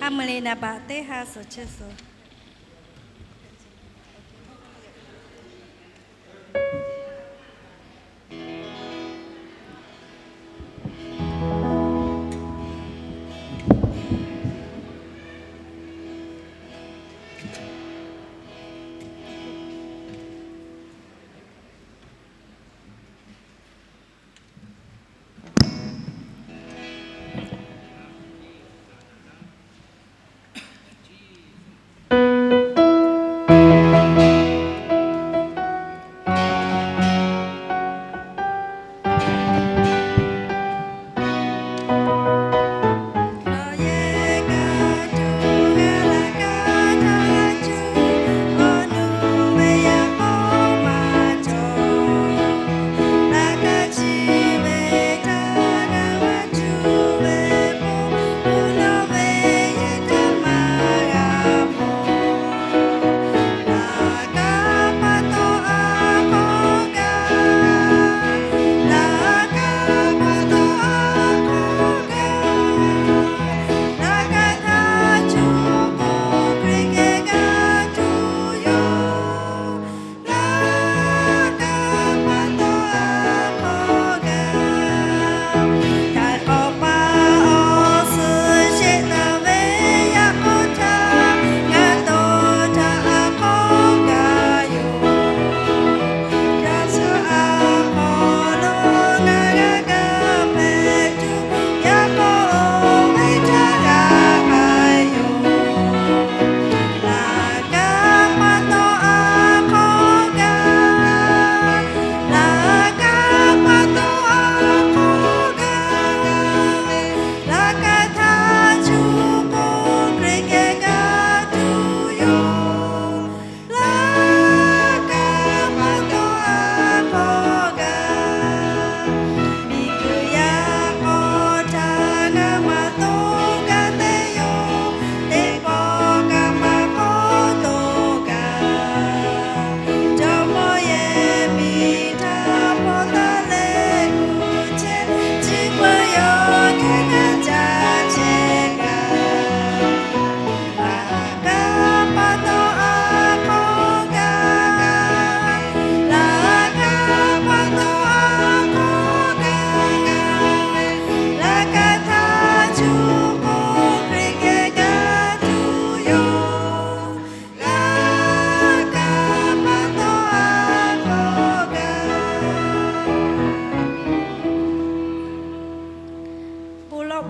K'aˇ mui le naˍ baꞈ teˇ ha suhˍ chehˇ suhˍ.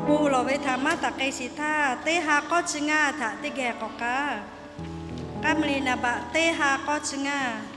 Bon lawˬ ve htaꞈ maˇ taˍ k'ai shiˍ htaˇ, teˇ ha k'awˇ chi ngaˇ htaꞈ teˇ geh k'awꞈ k'aˇ. K'aˇ mui le naˍ baꞈ teˇ ha k'awˇ chi ngaˇ.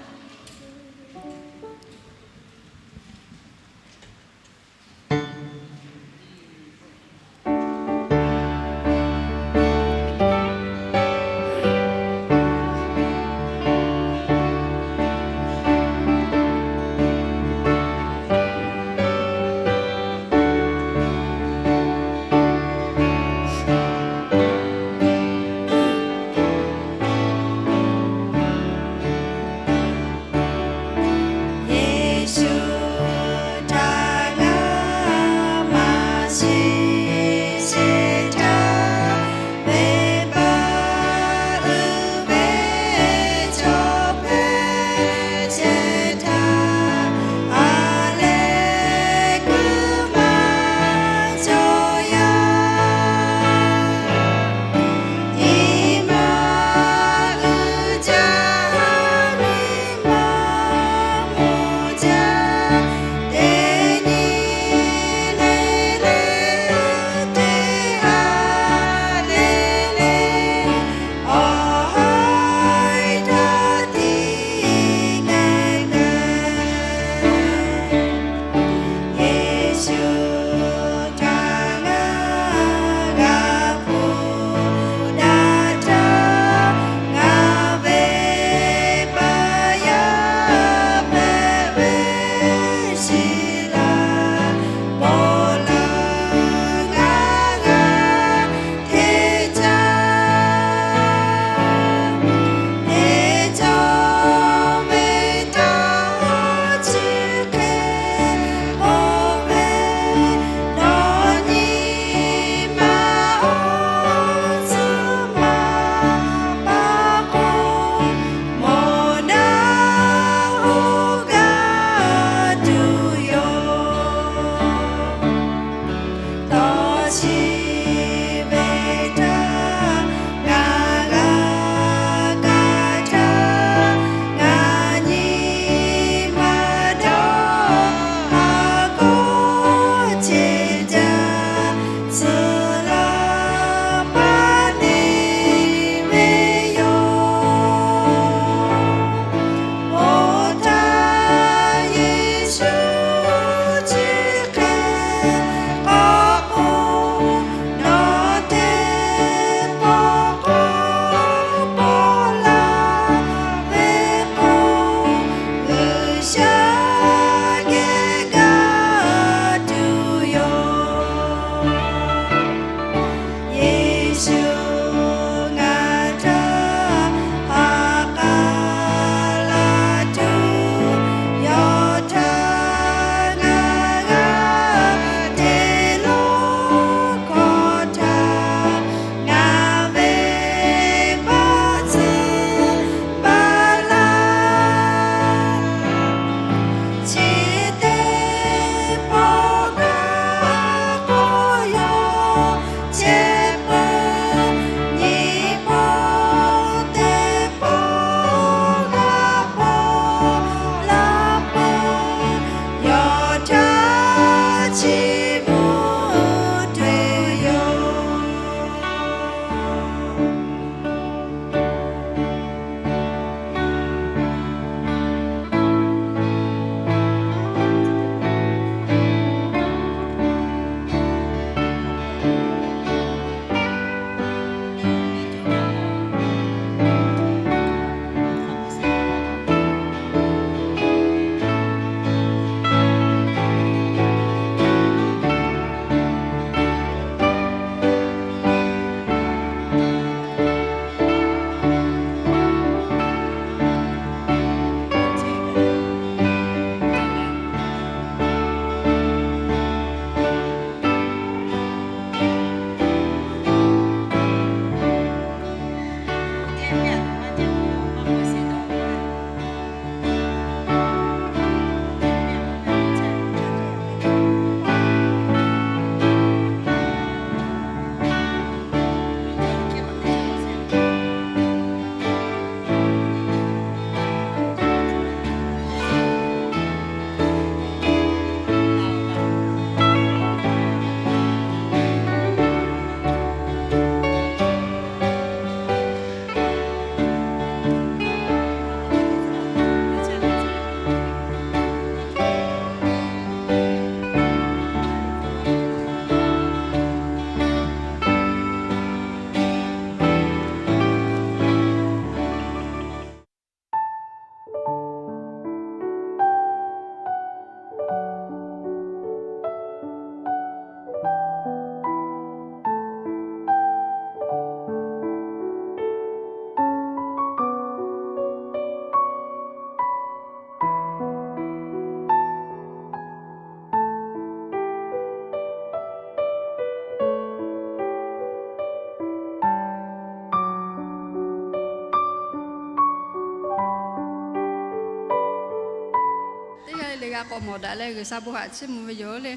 le g'a k'awꞈ mawˬ daꞈ leh G'uiˬsha bon haꞈ chiˇ mvuh ve yoˬ le.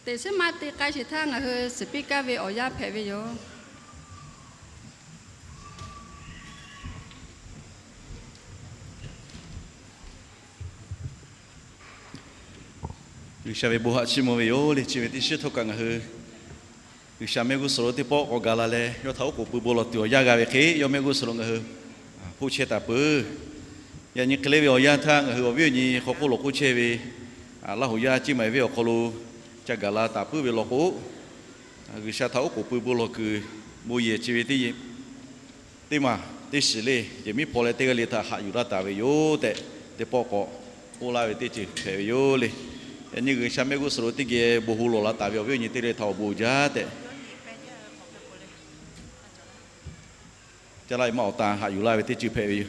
Teꞈ chiˉ maˇ te k'ai sheˍ htaˇ ngaˬ hui suhˍ piˇ kaˇ ve awˬ yanˇ hpehꞈ ve yoˬ. G'uiˬsha ve bon haꞈ chiˇ mvuh ve yoˬ le. Chi ve teˇ shiˉ htawˇ kaꞈ ngaˬ hui G'uiˬsha mehˆ g'uˇ suhˍ lo teˇ pawˆ k'awꞈ gaˬ la leh, yawˇ htaꞈ oˉ k'oˍ pui bon lawˬ tuˬ awˬ yanˇ g'a ve hk'e, yawˇ mehˆ g'uˇ suhˍ lo ngaˬ hui k'oˆ chehˇ taˍ peuˬ. Yaꞈ nyi hk'e le ve awˬ yanˇ htaˇ ngaˬ hui awˬ viˉ awˬ nyi hk'aw k'oˆ lawˬ k'oˆ chehˇ ve, Laˇ huˍ yaˇ Ciˇ ma-eˍ venˇ awˬ hk'aw lo ca gaˬ la taˍ puiˉ ve law k'o, G'uiˬsha htaꞈ oˉ k'oˍ pui bon lawˬ kuiˬ bon yehˬ chi ve teˇ teˇ maˬ teˇ shiˍ le, yehˬ miˉ hpaw leh teˇ g'aˇ le htaꞈ haꞈ yuˬ laˇ taˍ ve yoˬ tehꞈ, teˇ pawˆ k'awꞈ k'oˆ laˇ ve teˇ ceuˬ hpehꞈ ve yoˬ le. Yaꞈ nyi G'uiˬsha mehˆ g'uˇ suhˍ lo teˇ geh bon hu lawˬ la taˍ ve awˬ viˉ awˬ nyi teˇ g'aˇ le htaꞈ awˬ bon uiˍ jaˇ tehꞈ, ca laˇ ve maˇ awˬ tan haꞈ yuˬ laˇ ve teˇ ceuˬ hpehꞈ ve yoˬ.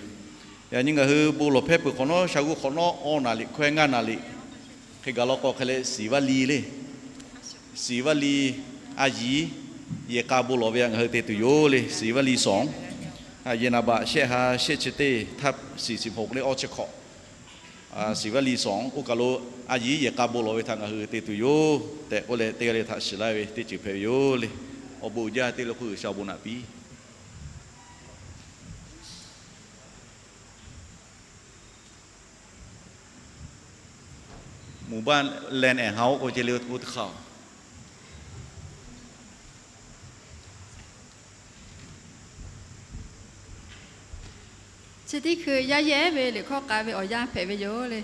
Yaꞈ nyi ngaˬ hui bon lawˬ hpehˇ peuˬ hk'awꞈ nawˉ, sha g'uˇ hk'awꞈ nawˉ awˇ naˍ riꞈ hkawehˇ ngaˇ naˍ riꞈ hk'e gaˬ law k'o hk'e leh, Siˍ vaˇ liˇ le. Siˍ vaˇ liˇ a yiˍ yehˬ k'a bon lawˬ ve htaꞈ ngaˬ hui te tuˬ yoˬ le. Siˍ vaˇ liˇ sawˍ, yehˬ naˍ baꞈ shehˆ ha shehˆ chi teˇ htaˇ siˍ siˍ hpoˬ le awˇ chi hk'awꞈ, Siˍ vaˇ liˇ sawˍ oˇ kaˬ lo a yiˍ yehˬ k'a bon lawˬ ve htaꞈ ngaˬ hui te tuˬ yoˬ tehꞈ k'oˆ leh, teˇ g'aˇ le htaꞈ shiˍ laˇ ve teˇ ceuˬ hpehꞈ ve yoˬ le. Awˬ bon uiˍ jaˇ teˇ le k'o G'uiˬsha awˬ bon naꞈ piˇ. Mvuhˇ baˆ leh nehˬ ha oˉ k'o ce le oˇ teˇ hk'aˇ. Chi teˇ hkui yaˇ yehˉ ve liꞈ hkawˇ k'ai ve awˬ yanˇ hpehꞈ ve yoˬ le.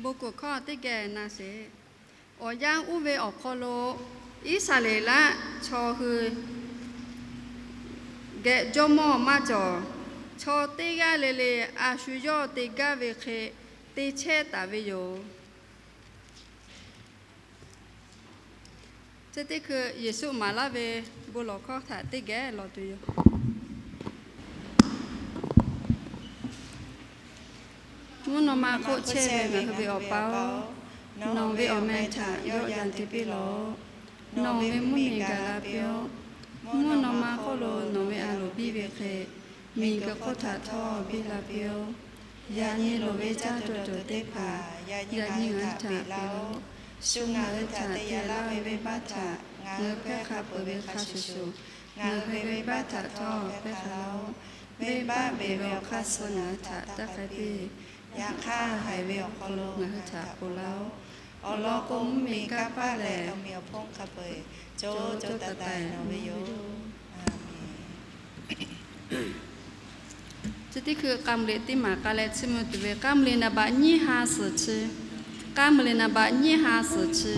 Bon k'oˍ hkawˇ teˇ geh na sheˍ. Awˬ yanˇ uˉ ve awˬ hk'aw lo Iˉsaˍreˍlaˆ chaw hui geh jawˇmawˇ maˇ cawˬ. Chaw teˇ g'aˇ le le a shu yawˇ te gaˇ ve hk'e te chehˇ taˍ ve yoˬ. Chi teˇ hkui Yeˍsuˆ maˍ laˇ ve bon lawˬ hkawˇ htaꞈ teˇ geh lawˬ tuˬ yoˬ. Mvuhˇ naw ma hk'oˆ chehˇ ve ngaˬ hui ve Awˬ pa-oˬ, nawˬ ve awˬ meh htaꞈ yawˆ yan te piˇ lawˬ. Nawˬ ve mvuhˇ miˬ gaˬ la piˇ-oˆ. Mvuhˇ naw ma hk'oˆ lo nawˬ ve a loˍ biˇ ve hk'e, miˬguiˬ hk'oˆ htaꞈ htawˇ biˇ la piˇ-oˆ. Yaꞈ nyi loˍ ve caˇ tuˬ cawˬ teˇ hpaˍ yaꞈ nyi ngaˬ hui htaꞈ peꞈ laˇ-oˆ. Shu ngaˬ hui htaꞈ te laˇ ve venˇbaˆ htaꞈ ngaˬ hui hpehˇ hk'a peuˬ ve hk'a shuˍ shuˍ, ngaˬ hui ve venˇbaˆ htaꞈ htawˇ hpehˇ hk'a laˇ-oˆ. Venˇbaˆ beˬ ve awˬ hk'aˇ suh ngaˬ hui htaꞈ taˇ k'ai piˇ. Yaꞈ hk'aˇ, haiˬ ve awˬ hk'aw lo ngaˬ hui htaꞈ ponˬ laˇ-oˆ. Awˬ lawn k'o, mvuhˇ miˬ kanˇ paˆ lehˬ, awˬ mvuhˇ miˬ awˬ hponˇ hk'a peu-eˬ co co taiˍ taiˍ nawˬ ve yoˬ. Chi teˇ hkui k'a mvuh liꞈ teˇ maˬ k'a leh chiˇ mvuh tuˬ ve, k'a mvuh liꞈ naˍ baꞈ nyiˇ ha suhˍ chi. K'a mvuh liꞈ naˍ baꞈ nyiˇ ha suhˍ chi.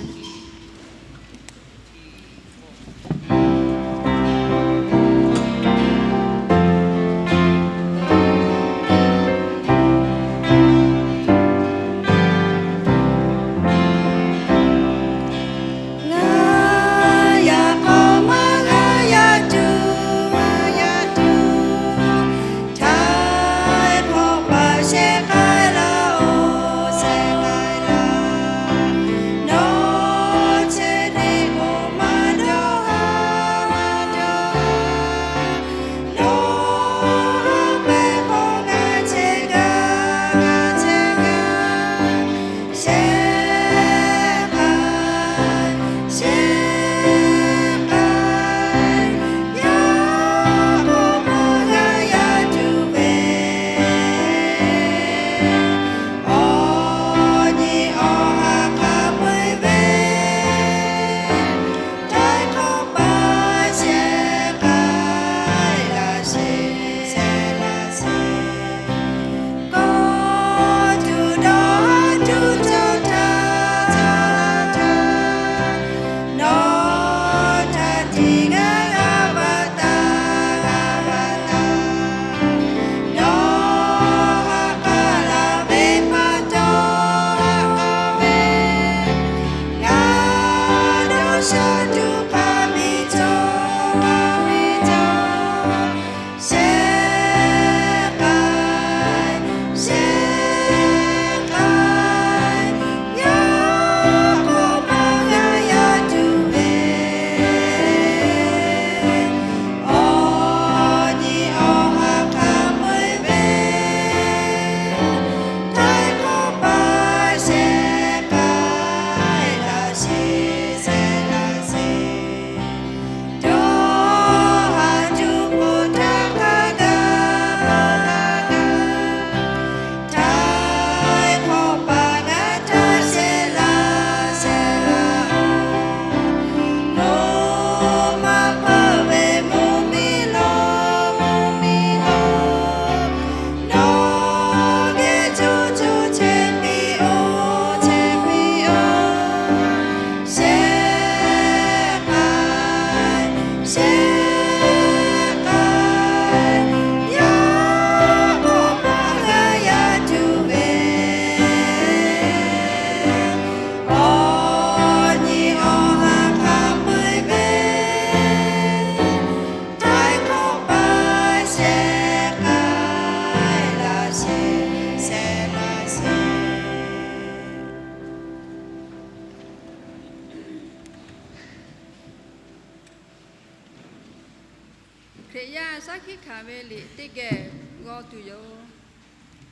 Hkriꞈ yaˇ shaˉ hkiˆ hkanˍ ve liꞈ teˇ geh g'aw tuˬ yoˬ.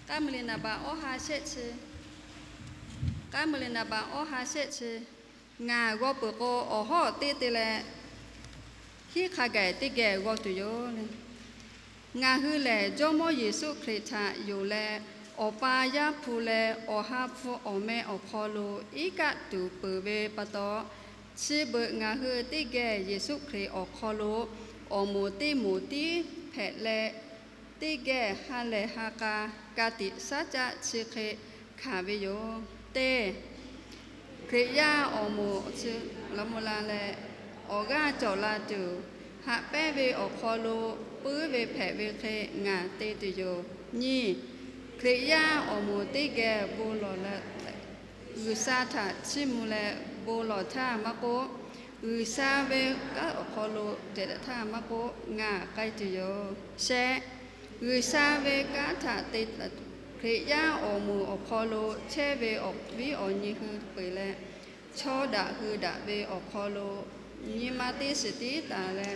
K'aˉ mvuh liꞈ naˍ baꞈ awˇ ha shehˆ chi. K'aˉ mvuh liꞈ naˍ baꞈ awˇ ha shehˆ chi. Ngaˬ g'aw peuˬ k'o, awˬ hawˉ teˇ te leh, hkiˉ hk'a gaˬ teˇ geh g'aw tuˬ yoˬ le. Ngaˬ hui lehˬ, Jawˇmawˇ Yeˍsuˆ Hkriꞈ htaꞈ yonˍ leh, Awˬ pa Yaˇ hpu leh Awˬ ha hpu awˬ meh awˬ hk'aw lo iˉ kaˆ tuˬ peuˬ ve pa taw, chi beuꞈ ngaˬ hui teˇ geh Yeˍsuˆ Hkriꞈ awˬ hk'aw lo awˬ moˍ teˇ moˍ tiˉ hpehꞈ leh, teˇ geh ha lehˬ ha k'a ka tiꞈ shaˉ caˆ chi hk'e hkanˍ ve yoˬ. Teˇ, Hkriꞈ yaˇ awˬ moˍ chi la mo la leh, awˬ g'aˇ cawˬ la tuˬ, haꞈ pehnˇ ve awˬ hk'aw lo puiˉ ve hpehꞈ ve hk'e ngaˬ te tuˬ yoˬ. Nyiˇ, Hkriꞈ yaˇ awˬ moˍ teˇ geh bon lawˬ leh, G'uiˬsha htaꞈ chiˇ mvuh leh bon lawˬ htaˇ maˇ k'oˆ, G'uiˬsha ve kanˉ awˬ hk'aw lo te daꞈ htaˇ maˇ k'oˆ, ngaˬ k'ai tuˬ yoˬ. Shehˆ, G'uiˬsha ve kanˉ htaꞈ te, Hkriꞈ yaˇ awˬ moˍ awˬ hk'aw lo chehˇ ve awˬ viˉ awˬ nyi hui peuˬ leh, chaw daꞈ hui daꞈ ve awˬ hk'aw lo nyi ma teˇ shiˍ tiˉ taˍ leh,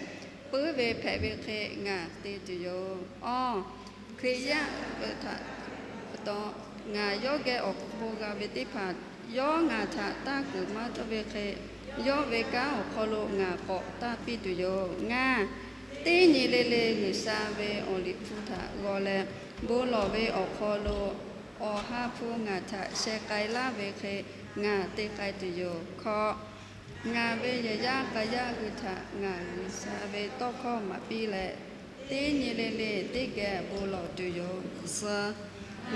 puiˉ ve hpehꞈ ve hk'e ngaˬ te tuˬ yoˬ. Awˬ, Hkriꞈ yaˇ htaꞈ pa taw ngaˬ yawˇ geh awˬ hk'aw bon g'a ve teˇ hpaˍ, yawˇ ngaˬ htaꞈ tanˇ kuiˬ maˇ cawˇ ve hk'e, yawˇ ve kanˉ awˬ hk'aw lo ngaˬ k'awꞈ tanˇ piˇ tuˬ yoˬ. Ngaˬ teˇ nyi le le G'uiˬsha ve awˬ liꞈ hpu htaꞈ g'aw leh, bon lawˬ ve awˬ hk'aw lo awˬ ha hpu ngaˬ htaꞈ sheh k'ai laˇ ve hk'e ngaˬ te k'ai tuˬ yoˬ. Hkawꞈ, ngaˬ ve yehˬ yaˇ k'a yaˇ hui htaꞈ ngaˬ G'uiˬsha ve tawˇ hkawˇ maˍ piˇ leh, teˇ nyi le le teˇ geh bon lawˬ tuˬ yoˬ. Suh,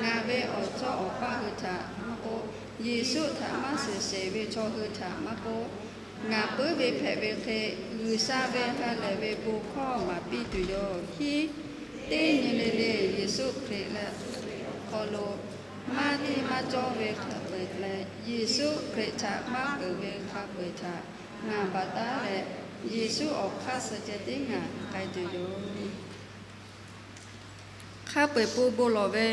ngaˬ ve awˬ chawˇ awˬ paˇ hui htaꞈ maˇ k'oˆ, Yeˍsuˆ htaꞈ maˇ shiˍ sheˍ ve chaw hui htaꞈ maˇ k'oˆ, ngaˬ puiˉ ve hpehꞈ ve hk'e, G'uiˬsha ve ha lehˬ ve bon hkawˇ maˍ piˇ tuˬ yoˬ. Hiˉ, teˇ nyi le le Yeˍsuˆ Hkriꞈ leh awˬ hk'aw lo maˇ tiˇ maˇ cawˇ ve hk'a peu-eˬ leh, Yeˍsuˆ Hkriꞈ htaꞈ maˇ keunˍ ve hk'a peu-eˬ htaꞈ ngaˬ baˬ taˉ leh, Yeˍsuˆ awˬ hk'aˇ suh ceh tiˉ ngaˬ k'ai tuˬ yoˬ. Hk'a peu-eˬ pon bon lawˬ ve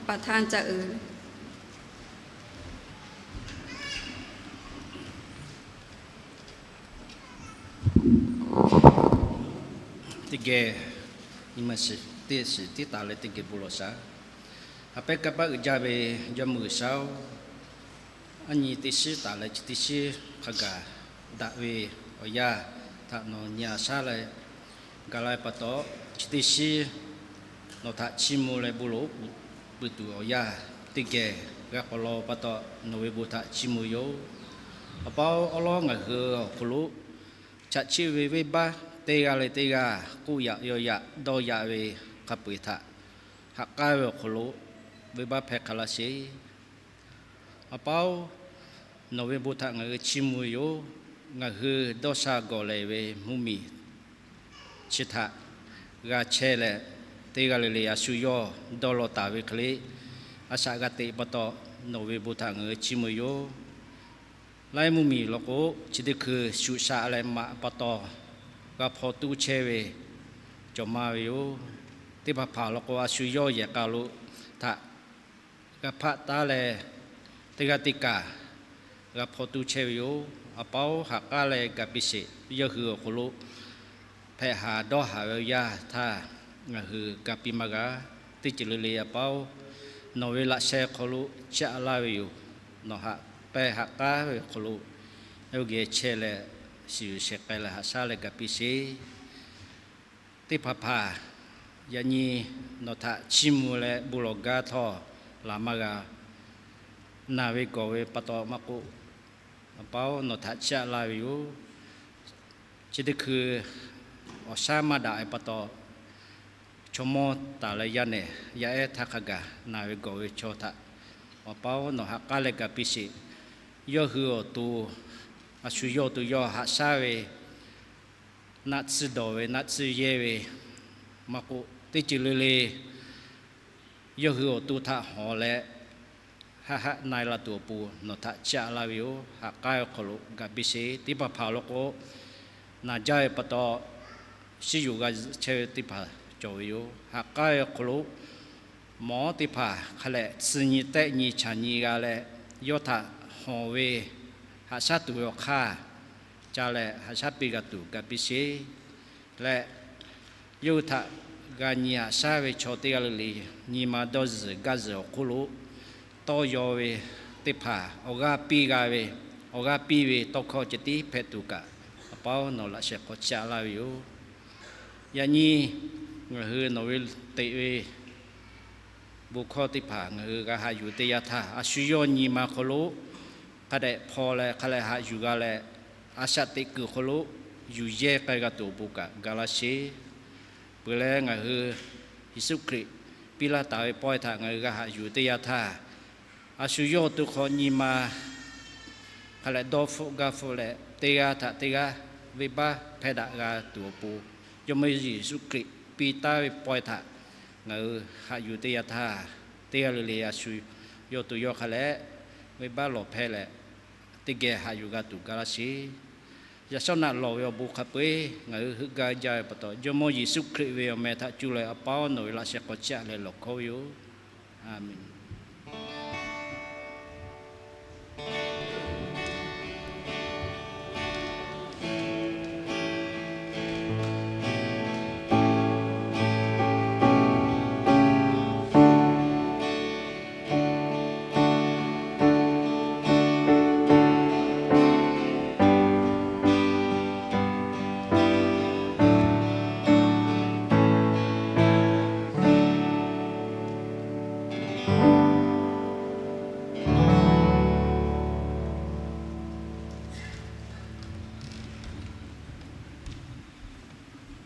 ประธาน caꞈ uiˍ. Teˇ geh, nyi ma shiˍ teˇ shiˍ tiˉ taˍ leh teˇ geh bon lawˬ shaˍ. Haꞈ pehnˇ kanˇ paˆ uiˍ jaˇ ve Jawˇmawˇ G'uiˬsha-oˬ, aˉ nyi teˇ shiˉ taˍ leh chi teˇ shiˉ hk'a gaˬ daꞈ ve awˬ yanˇ htaꞈ nawˬ nyi a shaˉ leh gaˬ la ve pa taw, chi teˇ shiˉ nawˬ htaꞈ chiˇ mvuh leh bon lawˬ oˉ k'oˍ pui tuˬ awˬ yanˇ teˇ geh g'a k'awꞈ law pa taw, nawˬ ve bon htaꞈ chiˇ mvuh yoˬ. Awˬ pa-oˬ, awˉ lawˉ ngaˬ hui awˬ hk'aw lo chaꞈ chiˆ ve venˇbaˆ teˇ g'aˇ leh teˇ g'aˇ k'oˆ yaꞈ yaw yaꞈ dawˇ yaꞈ ve hk'a peu-eˬ htaꞈ ha k'aˉ ve awˬ hk'aw lo venˇbaˆ hpehˇ hk'a laˇ sheˍ. Awˬ pa-oˬ, nawˬ ve bon htaꞈ ngaˬ hui chiˇ mvuh ve yoˬ. Ngaˬ hui dawˇ sha gawˬ lehˬ ve mvuhˇmiˬ chi htaꞈ g'a chehˇ leh, teˇ g'aˇ le le a shu yawˇ dawˇ law taˍ ve hk'e le, a shaꞈ g'a teꞈ pa taw, nawˬ ve bon htaꞈ ngaˬ hui chiˇ mvuh ve yoˬ. Laiˉ mvuhˇmiˬ law k'o, chi teˇ hkui shuꞈ shaꞈ leh maꞈ pa taw g'a hpaw tuˉ chehˇ ve cawˬ ma ve yoˬ. Teˇ hpaˍ hpaˍ law k'o, a shu yawˇ yehˬ k'a lo htaꞈ g'a hpaˆ taˉ leh, teˇ g'aˇ teˇ kaˬ g'a hpaw tuˉ chehˇ ve yoˬ. Awˬ pa-oˬ, ha k'aˉ leh ga piˇ sheˍ. Yawˇ hui awˬ hk'aw lo hpehꞈ haˍ dawˇ haˍ ve awˬ yanˇ htaˇ ngaˬ hui ga piˇ maˇ g'a. Teˇ ceuˬ le le Awˬ pa-oˬ, nawˬ ve laꞈ sheh hk'aw lo chiˇ aꞈ laˇ ve yoˬ. Nawˬ haꞈ pehnˇ ha k'aˉ ve awˬ hk'aw lo yawˇ geh chehˇ leh, shiˍ yuˬ shehˍ k'ai leh haꞈ shaˉ leh ga piˇ sheˍ. Teˇ hpaˍ hpaˍ yaꞈ nyi nawˬ htaꞈ chiˇ mvuh leh bon lawˬ gaˇ htawˇ laˬ maˇ g'a. Naˬ ve gawˬ ve pa taw maˇ k'oˆ, Awˬ pa-oˬ, nawˬ htaꞈ chiˇ aꞈ laˇ ve yoˬ. Chi teˇ hkui awˬ shaˉ maˇ daꞈ ve pa taw, chaw mawˇ taˍ leh yaˇ nehˬ yaˇ ehˉ htaˇ hk'a gaˬ naˬ ve gawˬ ve chaw htaꞈ, Awˬ pa-oˬ, nawˬ ha k'aˉ leh ga piˇ sheˍ. Yawˇ hui awˬ to, a shu yawˇ awˬ to yawˇ haꞈ shaˉ ve naˆ tsuhˇ dawˬ ve, naˆ tsuhˇ yehˇ ve maˇ k'oˆ, teˇ ceuˬ le le yawˇ hui awˬ to htaꞈ hawˬ leh, haˆ haˆ na-e la tuˬ awˬ pon nawˬ htaꞈ chiˇ aꞈ laˇ ve yoˬ. Ha k'aˉ ve awˬ hk'aw lo ga piˇ sheˍ. Teˇ hpaˍ hpaˍ law k'o, naˬ jaˇ ve pa taw, shiˉ yuˬ g'a chehˇ ve teˇ hpaˍ cawˬ ve yoˬ. Ha k'aˉ ve awˬ hk'aw lo, mawˬ teˇ hpaˍ hk'a lehˬ tsuh nyi tehˆ nyi chaˬ nyi g'a leh, yawˇ htaꞈ hawˬ ve haꞈ shaˉ tuˬ ve awˬ hk'aˇ ca leh haꞈ shaˉ piˇ g'a tuˬ ga piˇ sheˍ. Leh yawˇ hui htaꞈ g'a nyi haꞈ shaˉ ve chaw teˇ g'aˇ le le, nyi ma dawˇ zuhˬ gaˇ zuhˬ awˬ hk'oˆ lo tawˇ yaw ve teˇ hpaˍ awˬ g'aˇ piˇ g'a ve, awˬ g'aˇ piˇ ve tawˇ hkawˇ ceh tiˉ hpehꞈ tuˬ kaꞈ, Awˬ pa-oˬ, nawˬ laꞈ sheh hk'aw chiˇ aꞈ laˇ ve yoˬ. Yaꞈ nyi ngaˬ hui nawˬ ve teꞈ ve bon hkawˇ teˇ hpaˍ ngaˬ hui g'a haꞈ yuˬ teˇ yanˇ htaˇ, a shu yawˇ nyi ma hk'aw lo hk'a dehꞈ hpaw leh hk'a lehˬ haꞈ yuˬ g'a leh, a shaꞈ teꞈ kuiˬ hk'aw lo yuˬ yehˇ k'ai g'a tuˬ awˬ pon kaꞈ ga laˇ sheˍ. Peuˬ leh ngaˬ hui Yeˍsuˆ Hkriꞈ piˇ laˇ taˍ ve pawehˇ htaꞈ ngaˬ hui g'a haꞈ yuˬ teˇ yanˇ htaˇ, A shu yawˇ awˬ to hk'aw nyi ma hk'a leh dawˇ hpfuhˆ gaˇ hpfuhˆ leh, teˇ g'aˇ htaꞈ teˇ g'aˇ venˇbaˆ hpehˇ daꞈ g'a tuˬ awˬ pon, Jawˇmawˇ Yeˍsuˆ Hkriꞈ piˇ taˉ ve pawehˇ htaꞈ ngaˬ hui haꞈ yuˬ teˇ yanˇ htaˇ, teˇ g'aˇ le le a shu yawˇ awˬ to yawˇ hk'a leh venˇbaˆ lawˬ hpehˇ leh, teˇ geh haꞈ yuˬ g'a tuˬ gaˇ laˇ sheˍ. Yaꞈ shawˉ naˆ lawˬ ve awˬ bon hk'a peu-eˬ ngaˬ hui heuˆ gaˇ jaˇ ve pa taw, Jawˇmawˇ Yeˍsuˆ Hkriꞈ ve awˬ meh htaꞈ cuˇ leh a pa nawˬ ve laꞈ sheh k'awꞈ chiˇ aꞈ leh lawˬ hkawˇ ve yoˬ. A menˍ.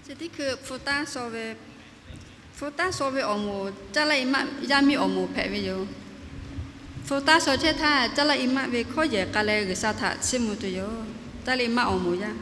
Chi teˇ hkui hpu taˉ, hpu taˉ shaw ve awˬ moˍ Caˇ laˇ i maˆ yaˇ miˇ awˬ moˍ hpehꞈ ve yoˬ. Hpu taˉ shaw chehˇ htaˇ, Caˇ laˇ i maˆ ve hkawˇ yehˬ k'a leh G'uiˬsha htaꞈ chiˇ mvuh tuˬ yoˬ. Caˇ laˇ i maˆ awˬ moˍ yaˇ.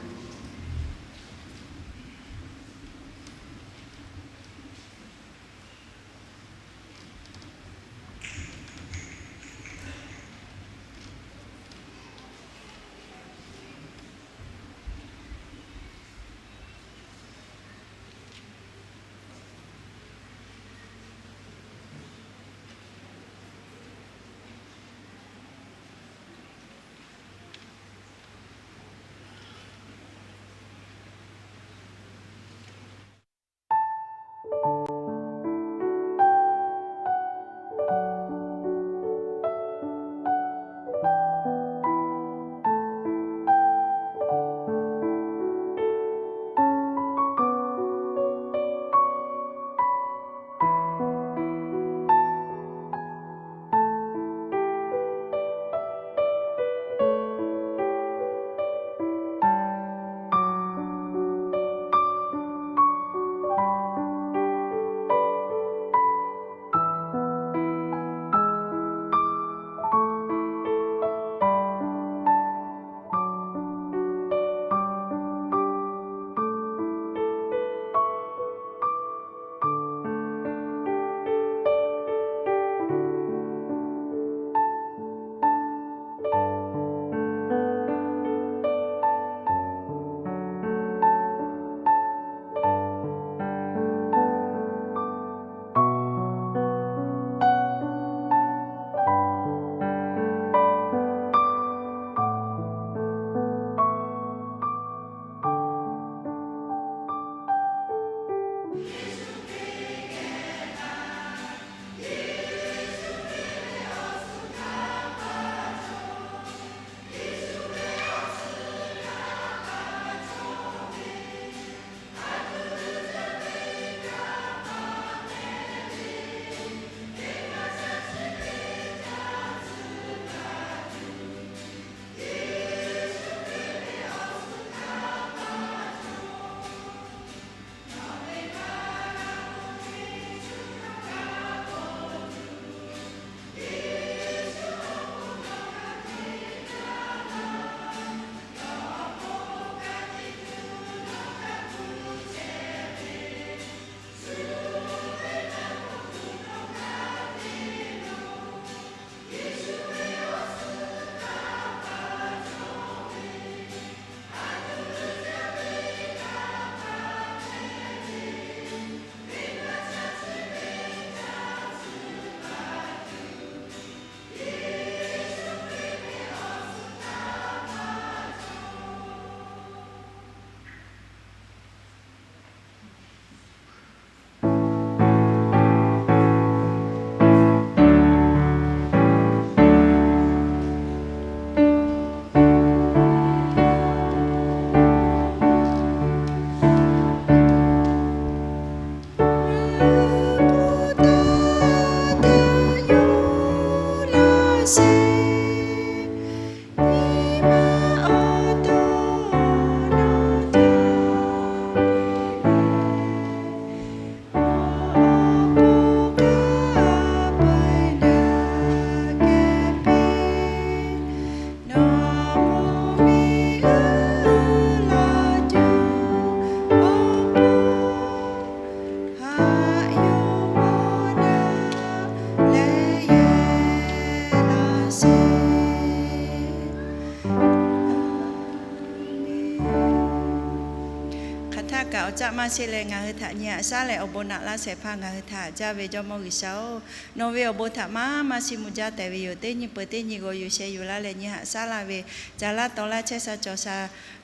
caˆ maˇ sheˆ leh ngaˬ hui htaꞈ nyi haꞈ shaˉ leh awˬ bon naꞈ laˇ shehˍ hpaˇ ngaˬ hui htaꞈ haꞈ jaˇ ve Jawˇmawˇ G'uiˬsha-oˬ, nawˬ ve awˬ bon htaꞈ maˇ maˇ chiˇ mvuh jaˇ tehꞈ ve yoˬ. Teˇ nyi peuˬ teˇ nyi g'aw yuˬ sheh yuˬ laˇ leh nyi haꞈ shaˉ laˇ ve, caˬ laˇ taw laˇ chehˇ sha cawˬ sha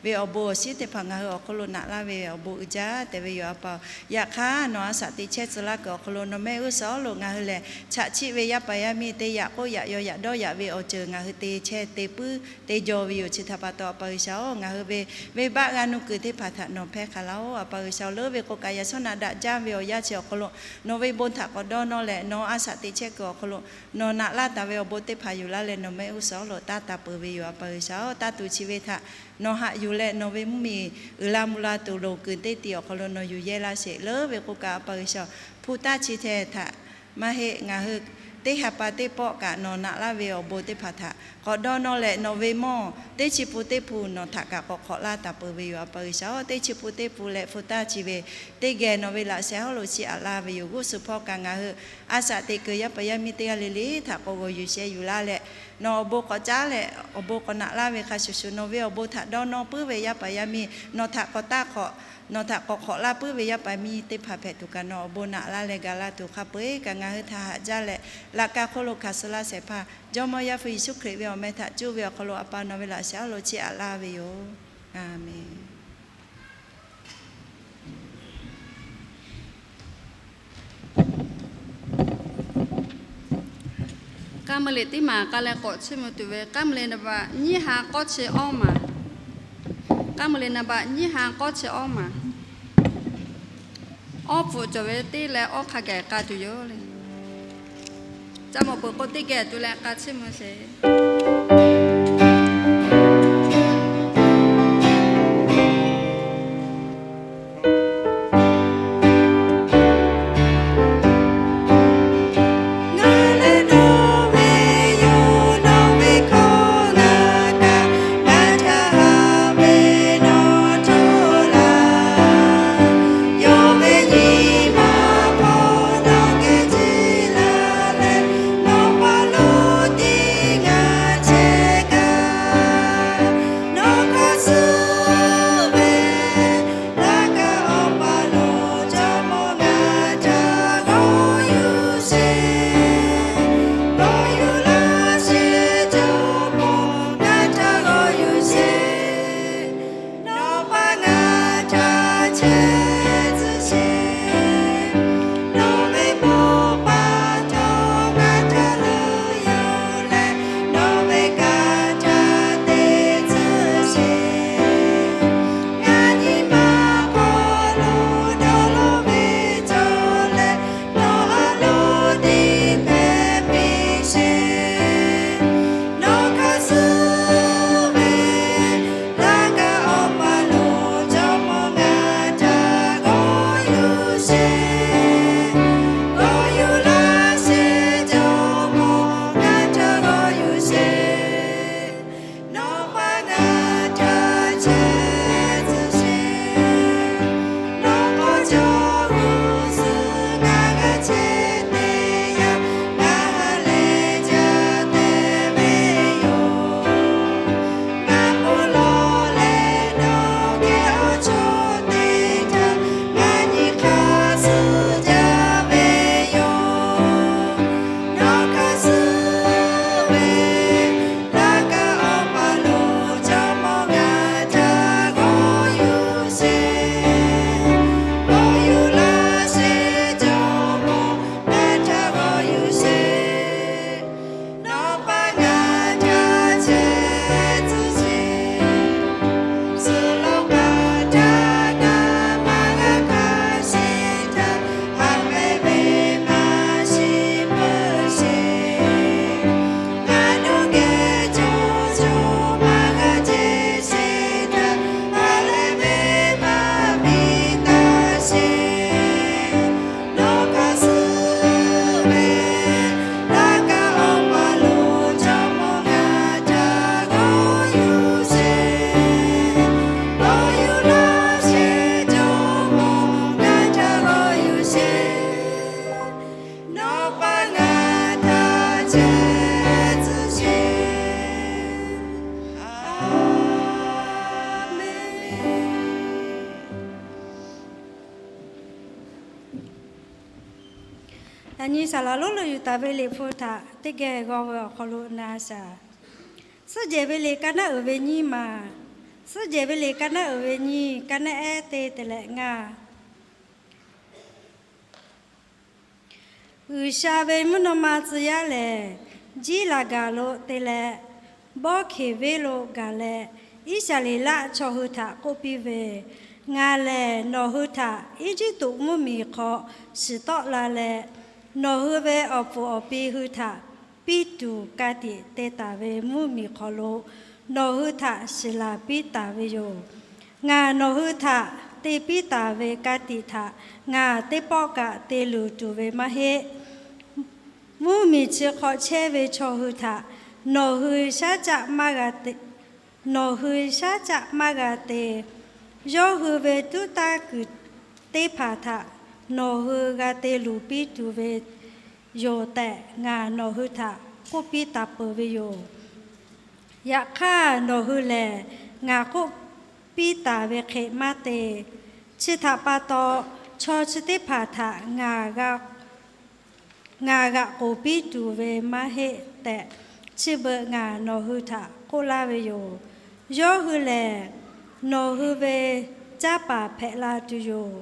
ve awˬ bon awˬ shinˉ teˇ hpaˍ ngaˬ hui awˬ hk'aw lo naꞈ laˇ ve awˬ bon uiˍ jaˇ tehꞈ ve yoˬ. A pa-oˬ, yaꞈ hk'aˇ nawˬ a shaꞈ teꞈ chehˇ tcuh laˇ kuiˬ awˬ hk'aw lo nawˬ mehˆ g'uˇ suhˍ awˉ lo ngaˬ hui lehˬ, chaꞈ chiˆ ve yaˇ paˍ yaˇ miˇ te yaꞈ k'oˆ yaꞈ yaw yaꞈ dawˇ yaꞈ ve awˬ ceuˬ ngaˬ hui te chehˇ te puiˉ te jaw ve yoˬ. Chi htaꞈ pa taw, A pa G'uiˬsha-oˬ, ngaˬ hui ve venˇbaˆ g'a nuˇ kuiˬ teˇ hpaˍ htaꞈ nawˬ hpehˇ hk'a laˇ-oˬ. A pa G'uiˬsha-oˬ, leuˉ ve k'o kaꞈ yaꞈ shawˉ naꞈ daꞈ jaˇ ve awˬ yanˇ chi awˬ hk'aw lo nawˬ ve bon htaꞈ k'awꞈ dawˇ nawˇ leh nawˬ a shaꞈ teꞈ chehˇ kuiˬ awˬ hk'aw lo nawˬ naꞈ laˇ taˍ ve awˬ bon teˇ hpaˍ yuˬ laˇ leh nawˬ mehˆ g'uˇ suhˍ awˉ lo taˇ taˍ peuˬ ve yoˬ. A pa G'uiˬsha-oˬ, taˇ tuˬ chi ve htaꞈ nawˬ haꞈ yuˬ leh nawˬ ve mvuhˇmiˬ uiˍ la mvuh la tuˬ loˍ kuiˬ teˇ tiꞈ awˬ hk'aw lo nawˬ yuˬ yehˇ laˇ sheˍ. Leuˉ ve k'o kaꞈ, A pa G'uiˬsha-oˬ, hpu taˇ chi hteh htaꞈ maˇ heˆ, ngaˬ hui teˇ ha pa teˇ pawˆ kaꞈ nawˬ naꞈ laˇ ve awˬ bon teˇ hpaˍ htaꞈ k'awꞈ dawˇ nawˇ leh nawˬ ve mawˇ teˇ chi pun teˇ hpu nawˬ htaꞈ kaꞈ k'awꞈ hk'awꞈ laˇ taˍ peuˬ ve yoˬ. A pa G'uiˬsha-oˬ, teˇ chi pun teˇ hpu leh hpu taˇ chi ve teˇ geh nawˬ ve laꞈ sheh hawˉ lo chiˇ aꞈ laˇ ve yoˬ. G'uˇ suhˍ hpawˇ kaꞈ ngaˬ hui a shaꞈ teꞈ kuiˬ yaˇ paˍ yaˇ miˇ teˇ g'aˇ le le htaꞈ k'awꞈ g'aw yuˬ sheh yuˬ laˇ leh, nawˬ awˬ bon k'awꞈ caˉ leh awˬ bon k'awꞈ naꞈ laˇ ve hk'a shuˍ shuˍ, nawˬ ve awˬ bon htaꞈ dawˇ nawˇ puiˉ ve yaˇ paˍ yaˇ miˇ, nawˬ htaꞈ k'awꞈ taˆ hk'awꞈ nawˬ htaꞈ k'awꞈ hk'awꞈ laˇ puiˉ ve yaˇ paˍ miˇ teˇ hpaˍ hpehꞈ tuˬ kaꞈ nawˬ awˬ bon naꞈ laˇ leh ga laˇ tuˬ hk'a peu-eˬ kaꞈ ngaˬ hui htaꞈ haꞈ jaˇ leh, laꞈ ka hk'oˆ lo hkanˍ suh laˇ shehˍ hpaˇ Jawˇmawˇ Yaˇ hpu Yeˍsuˆ Hkriꞈ ve awˬ meh htaꞈ cuˇ ve awˬ hk'aw lo A pa nawˬ ve laꞈ sheh awˉ lo chiˇ aꞈ laˇ ve yoˬ. A menˬ. K'aˉ meuˇ liꞈ teˇ maˬ k'a leh k'awꞈ chiˇ mvuh tuˬ ve, K'aˉ meuˇ liꞈ naˍ baꞈ nyiˇ ha k'awˇ chi awˇ maˬ. K'aˉ meuˇ liꞈ naˍ baꞈ nyiˇ ha k'awˇ chi awˇ maˬ. Awˇ pfuhꞈ cawˬ ve teˇ leh awˇ hk'a gaˬ k'a tuˬ yoˬ le. Ca mawˬ peuˬ k'o teˇ geh tuˬ leh k'a chiˇ mvuh sheˍ. Ngaˬ lehˬ nawˬ ve yoˬ, nawˬ ve hkawˇ naꞈ kaꞈ ngaˬ htaꞈ haꞈ ve nawˬ htaꞈ laˬ. Yawˇ ve nyi ma hk'aw nawˬ geh ce laˬ leh, nawˬ pa lo teˇ g'aˇ chehˇ Yaꞈ nyi saˍ laˍ lonˉ lo yuˬ taˍ ve liꞈ hpu htaꞈ teˇ geh g'aw ve awˬ hk'aw lo na shaˍ. Suhˉ jehˬ ve liꞈ ka naˉ uiˍ ve nyiˇ maˬ, suhˉ jehˬ ve liꞈ ka naˉ uiˍ ve nyiˇ, ka naˉ ehˉ teˇ te leh ngaˇ. G'uiˬsha ve mvuhˇ naw ma tcuh yaˇ lehˬ, jiˇ laꞈ gaˬ lo te leh, bawˇ hkeˍ venˇ lo gaˬ leh, Iˉsaˍreˍlaˆ chaw hui htaꞈ k'oˆ piˇ ve, Ngaˬ lehˬ nawˬ hui htaꞈ Eˇjiˇtuꞈ mvuhˇmiˬ hk'aw shiˍ tawˆ la leh, nawˬ hui ve awˬ puˍ awˬ pi hui htaꞈ piˇ tuˬ ka tiꞈ te taˍ ve mvuhˇmiˬ hk'aw lo nawˬ hui htaꞈ shiˍ laˬ piˇ taˍ ve yoˬ. Ngaˬ nawˬ hui htaꞈ te piˇ taˍ ve ka tiꞈ htaꞈ ngaˬ teˇ pawˆ kaꞈ te luˬ tuˬ ve maˇ heˆ. Mvuhˇmiˬ chi hk'aw chehˇ ve chaw hui htaꞈ nawˬ hui shaˉ caˆ maˇ g'a te, nawˬ hui shaˉ caˆ maˇ g'a te. Yawˇ hui ve tuˉ tanˇ kuiˬ teˇ hpaˍ htaꞈ nawˬ hui g'a te luˬ piˇ tuˬ ve yoˬ tehꞈ ngaˬ nawˬ hui htaꞈ k'oˆ piˇ taˍ peuˬ ve yoˬ. Yaꞈ hk'aˇ, nawˬ hui lehˬ ngaˬ k'oˆ piˇ taˍ ve hk'e maˇ te. Chi htaꞈ pa taw, chaw chi teˇ hpaˍ htaꞈ ngaˬ g'a ngaˬ g'aꞈ k'oˍ piˇ tuˬ ve maˇ heˆ tehꞈ, chi beuꞈ ngaˬ nawˬ hui htaꞈ k'oˆ laˇ ve yoˬ. Yawˇ hui lehˬ nawˬ hui ve canˇ paˍ hpehꞈ la tuˬ yoˬ.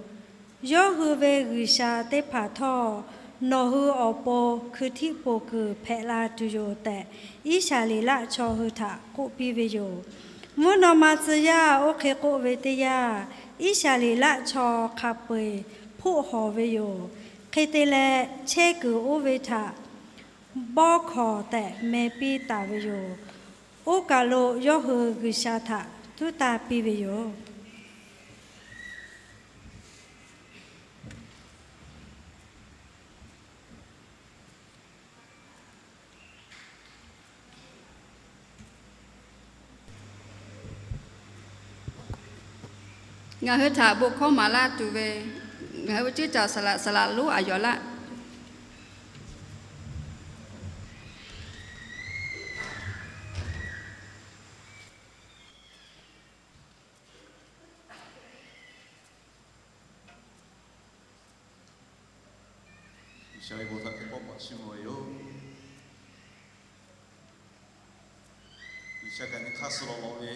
Yawˇ hui ve g'uiˬsha teˇ hpaˍ htawˇ, nawˬ hui awˬ pon hkui htiˆ poˬ kuiˬ hpehꞈ la tuˬ yoˬ tehꞈ, Iˉsaˍreˍlaˆ chaw hui htaꞈ k'oˆ piˇ ve yoˬ. Mvuhˇ naw ma tcuh yaˇ oˇ hk'e k'oˆ ve teˇ yanˇ, Iˉsaˍreˍlaˆ chaw hk'a peu-eˬ hpoˆ hawˬ ve yoˬ. Hk'e te leh, chehˇ kuiˬ oˇ ve htaꞈ bawˇ hkawˍ tehꞈ meh piˇ taˍ ve yoˬ. Oˇ kaˬ lo yawˇ hui G'uiˬsha htaꞈ tuˉ tanˇ piˇ ve yoˬ. Ngaˬ hui htaꞈ bon hkawˇ maˍ laˇ tuˬ ve, ngaˬ hui ve cuˇ caˍ saˍ laꞈ, saˍ laꞈ lonˉ aꞈ yaw laˇ. G'uiˬsha ve bon htaꞈ teˇ pawˆ k'awꞈ chiˇ mvuh ve yoˬ. G'uiˬsha kaꞈ nyi hk'aˇ suh lawꞈ lawꞈ ve,